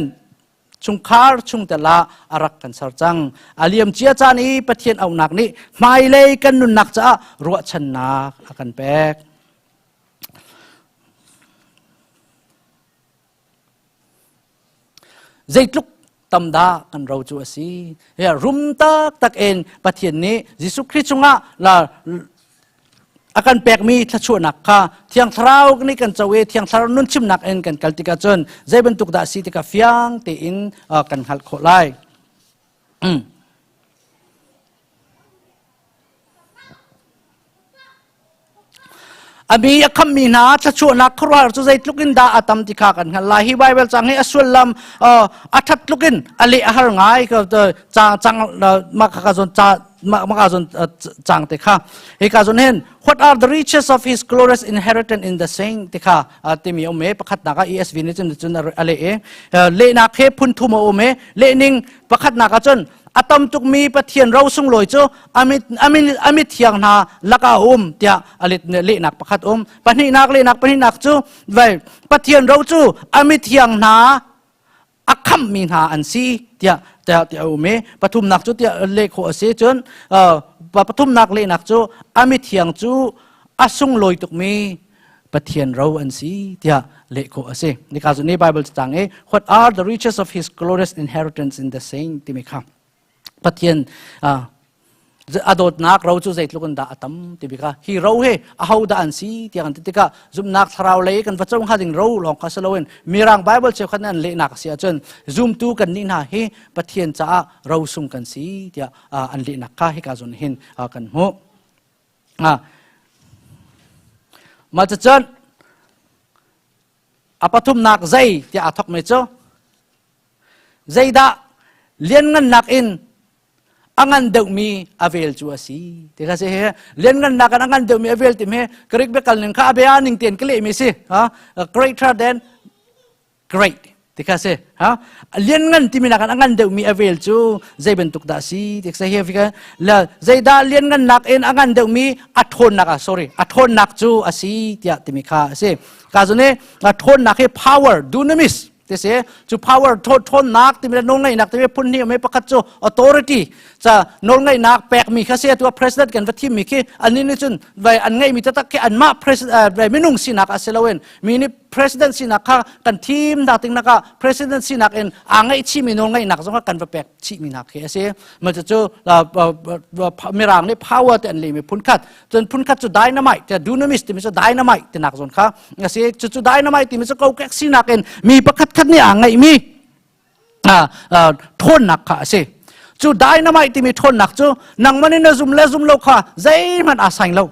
chungkhar chungtel ah a rak kan ser cang. A liam cia caan i Pathian auhnak nih hmailei kan nunnak caah ruahchannak a kan pek. Zeitluk tam dah kan ro cu a si. Rum taktak in Pathian nih Jesuh Khrih cungah la a kan pekmi thluachuahnak kha Thiang Thlarau nih kan co i Thiang Thlarau nun chimnak in kan kal tikah cun zei bantuk dah si tikah fiang tein kan hngalh khawh lai. A mi a khammi hna thluachuahnak khuaruahhar cu zeitluk in dah a tam ti kha kan hngalh lai. Hi Baibal cang hi a sullam a ṭhat tluk in a leh a har ngai cang cang mah ka zawn ca mah ka zawn cang te kha. Hi ka zawn hin what are the riches of his glorious inheritance in the saint ti kha timi um e pakhatnak ah ESV nih cun cun a leh i lehnak he phun thum a um i lehning pakhatnak ah cun a tam tukmi Pathian ro sunglawi cu a mithiang hna lakah a um tiah a lehnak pakhat um. Pahnihnak lehnak pahnihnak cu vai Pathian ro cu a mithiang hna a khamhmi hna an si tiah tiah tiah a um i pathumnak cu tiah leh khawh a si cun pathumnak lehnak cu a mithiang cu a sunglawi tukmi Pathian ro an si tiah leh khawh a si. Nika cu ni Bible cang i what are the riches of his glorious inheritance in the saint timi kha Pathian a dawtnak ro cu zeitluk in dah a tam ti kha hi ro hi aho dah an si tiah kan ti tikah zumhnak thlarau lei kan va co hnga ding ro lawng kha si loin mirang Bible cheukhat an lehnak a si ahcun zumtu kan nih hna hi Pathian caah ro sung kan si tiah an lehnak kha hika zawn hin kan hmuh. Mah cucun a pathumnak zei tiah aa thawkmi cu zeidah lianngannak in a ngan deuhmi a vel cu a si ti kha si hi lianngannak in a ngan deuhmi a vel timi hi Greek biakal ning kha a bia ning tein ka lehmi si greater than great ti kha si ha lianngan timi nakin a ngan deuhmi a vel cu zei bantuk dah si ti kha hi fika la zeidah lianngan nak in a ngan deuhmi a ṭhawnnak ah sorry a ṭhawnnak cu a si tiah timi kha a si ka zu nih a ṭhawnnak hi power dunamis ti si cu power ṭhawnnak timi le nawlngeihnak timi phun hnih um pakhat cu authority ca nawlngeihnak pekmi kha si atu president kan va thimmi khi annih nih cun vai an ngeihmi taktak khi anmah president minung sinak a si loin mi nih president sinak kha kan thim nak ding nak ah president sinak in aa ngaihchihmi nawl ngaihnak zong kha kan va pek chihmi nak khi a si mah cu mirang nih power te an lehmi phunkhat cun phunkhat cu dynamite te dunamis timi cu dynamite tinak zawn kha a si cu cu dynamite timi cu kokek sinak in mi pakhat khat nih aa ngaihmi ṭhawnnak kha a si cu dynamite timi ṭhawnnak cu nangmah nih na zum le zum lo kha zeihmanh aa saing lo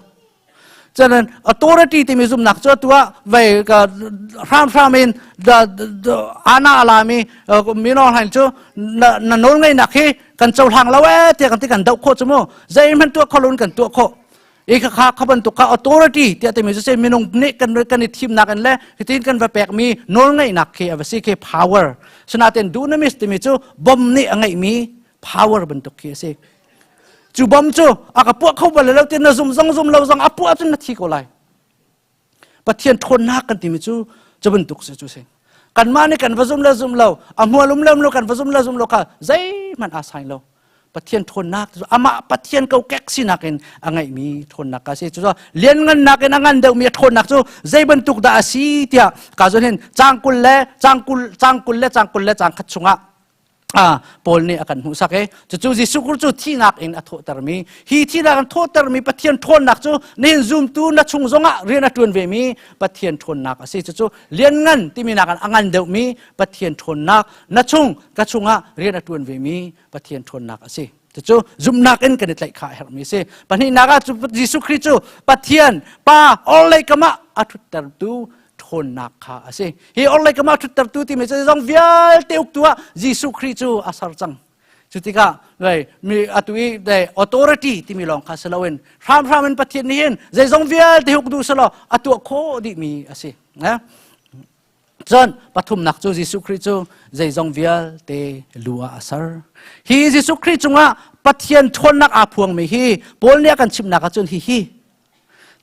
Cun authority timi zumnak cu atu ah vei hramhram in ana alami mino hlain cu na nawl ngeihnak hi kan cohlang lo ee tiah kan ti kan doh khawh cu mu zeihmanh tuah kho loin kan tuah khawh i kha kha bantuk kha authority tiah timi cu minung nih kan kan i thimnak in le hitin kan va pekmi nawl ngeihnak khi a va si khi power sinain dunamis timi cu bom nih a ngeihmi power bantuk khi a si Cu bom cu a ka puah kho bal lo ti na zum zong zum lo zong a puah cun na thi ko lai. Pathian ṭhawnnak kan timi cu cu bantuk si cu si. Kanmah nih kan va zum le zum lo, a hmual um le um lo kan va zum le zum lo kha zeihmanh aa saing lo. Pathian ṭhawnnak cu amah Pathian kokek sinak in a ngeihmi ṭhawnnak ka si. Cu lianngannak in a ngan deuhmi a ṭhawnnak cu zei bantuk dah a si tiah ka zun hin cangkul le cangkul cangkul le cangkul le cangkhat chungah Paul nih a kan hmuhsak i cucu Jesuh Christ cu thihnak in a thawhtermi hi thihnak in thawhtermi Pathian ṭhawnnak cu nihin zumtu na chung zongah rian a ṭuan vemi Pathian ṭhawnnak a si cucu lianngan timi nakin a ngan deuhmi Pathian ṭhawnnak na chung ka chungah rian a ṭuan vemi Pathian ṭhawnnak a si cucu zumhnak in kan i tlaih kha a herhmi a si pahnihnak ah Jesuh Christ cu Pathian Pa orhlei kam ah a ṭhuttertu ṭhawnnak kha a si. Hi orhlei kam ah ṭhuttertu timi cu zong vialte uktu ah Jesuh Khrih cu a ser cang. Cu tikah mi atu i authority timi lawng kha si loin hramhram in Pathian nih hin zeizong vialte huk duh selaw a tuah khawh dihmi a si. Cun pathumnak cu Jesuh Khrih cu zeizong vialte lu ah a ser. Hi Jesuh Khrih cungah Pathian ṭhawnnak aa phuangmi hi Paul nih a kan chimhnak ahcun hihi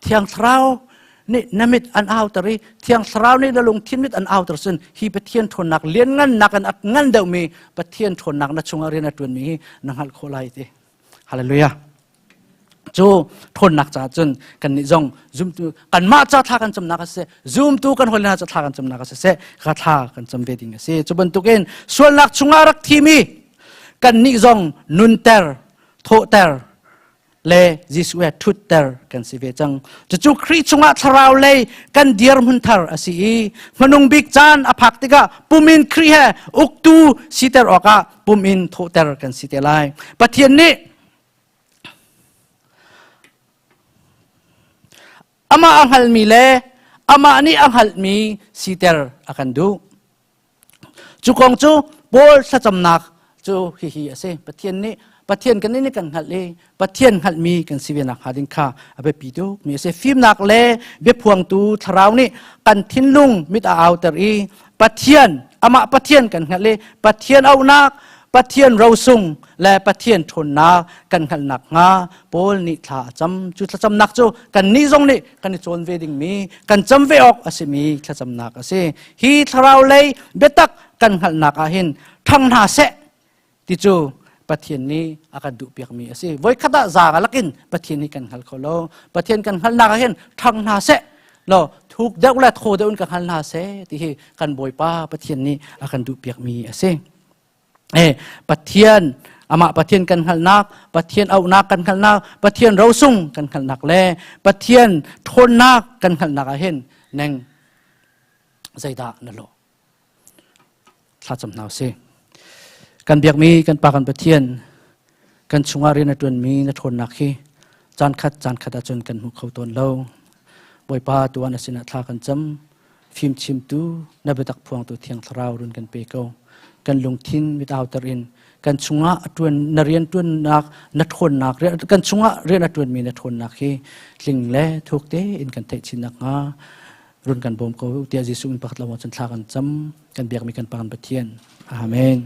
Thiang Thlarau nih na mit an auter i Thiang Thlarau nih na lungthin mit an auter cun hi Pathian ṭhawnnak lianngannak in a ngan deuhmi Pathian ṭhawnnak na chungah rian a ṭuanmi hi na hngalh khawh lai ti. Hallelujah. Cu ṭhawnnak caah cun kannih zong zumtu kanmah ca thla kan camnak a si, zumtu kan hawi hna ca thla kan camnak a si seh, ka thla kan cam ve ding a si. Cu bantukin sualnak chungah rak thimi kannih zong nunter, thawhter le Jesuh he ṭhutter kan si ve cang. Cucu Khrih chungah thlarau lei kan dirhmun thar a si i hmanung bik caan a phak tikah pum in Khrih he uktu siter awkah pum in thawhter kan si te lai. Pathian nih amah a hngalmi le amah nih a hngalhmi siter a kan duh. Cu kong cu Paul thlacamnak cu hihi a si. Pathian nih Pathian kan nih kan hngalh i Pathian hngalhmi kan si ve nakhnga ding kha a biapi tukmi a si. Fimnak le biaphuangtu thlarau nih kan thinlung mit a auter i Pathian amah Pathian kan hngalh i Pathian auhnak Pathian rosung le Pathian ṭhawnnak kan hngalh nakhnga Paul nih thla a cam. Cu thlacamnak cu kannih zong nih kan i cawn ve dingmi, kan cam ve awk a simi thlacamnak a si. Hi thlarau lei biatak kan hngalhnak ah hin ṭhang hna seh ti cu Pathian nih a kan duhpiakmi a si. Voikhat ah zaang lakin Pathian hi kan hngal kho lo. Pathian kan hngalhnak ah hin ṭhang hna seh law thuk deuh le thaw deuh in ka hngal hna seh ti hi kan Bawipa Pathian nih a kan duhpiakmi a si. Eh, Pathian amah Pathian kan hngalhnak, Pathian auhnak kan hngalhnak, Pathian rosung kan hngalhnak le Pathian ṭhawnnak kan hngalhnak ah hin neng zeidah na lawh? Thlacam hna usih. Kan biakmi kan Pa kan Pathian kan chungah rian a ṭuanmi na ṭhawnnak hi caan khat caan khat ahcun kan hmu kho tawn lo. Bawipa tuan a sinah thla kan cam. Fimchimtu na biatak phuangtu Thiang Thlarau run kan pe ko. Kan lungthin mit auter in kan chungah a ṭuan na rian ṭuannak na ṭhawnnak kan chungah rian a ṭuanmi na ṭhawnnak hi tling le thuk tein kan theih chin nakhnga run kan bawm ko tiah Jesuh in pakhat lo cun thla kan cam kan biakmi kan Pa kan Pathian. Amen.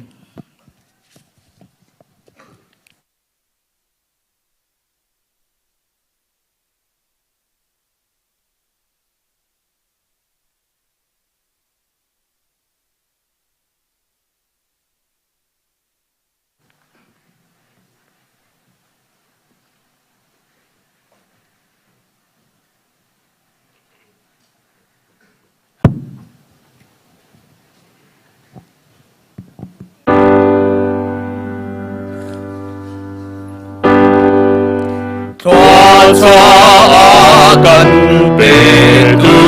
Thluachuah kan petu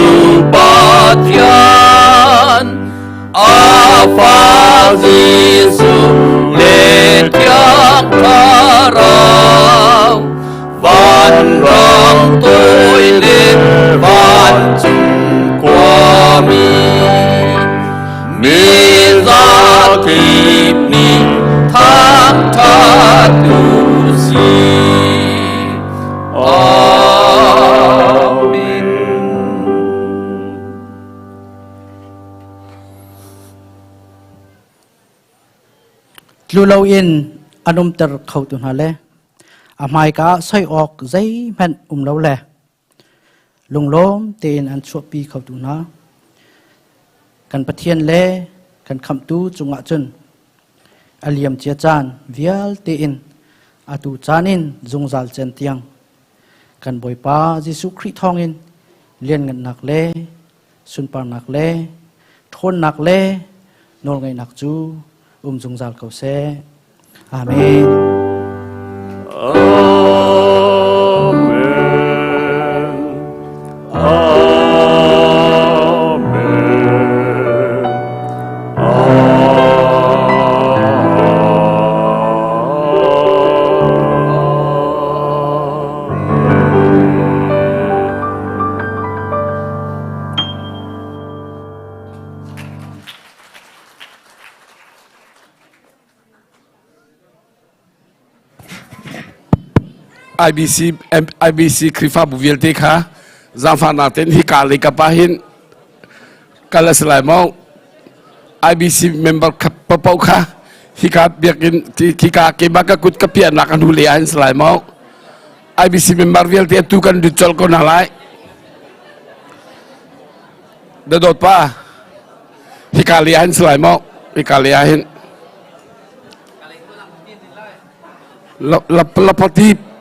Pathian a fa Jesuh le Thiang Thlarau vanrang toi le vancung khuami mi zakip nih thangṭhat u sih. Amen. Tlu loin an umter khotu hna le a hmaika ah soi awk zeihmanh um lo le lunglawm tein an chuahpi khotu hna kan Pathian le kan Khamhtu cungah cun a liam cia caan vialte in atu caan in zungzal cen tiang kan Bawipa Jesuh Khrih thawngin lianngannak le sunparnak le ṭhawnnak le nawlngeihnak cu um zungzal ko seh. Amen. Amen. Amen. IBC IBC Khrihfabu vialte kha zaangfahnak tein hika lei kap ah hin kal a si lai maw? IBC member paoh kha hika biakinn hika keimah ka kut ka piahnak a hnu lei ah hin si lai maw? IBC member vialte atu kan lut colh ko hna lai. Na dawt pa hika lei ah hin si lai maw? Hika lei ah hin. Lapati.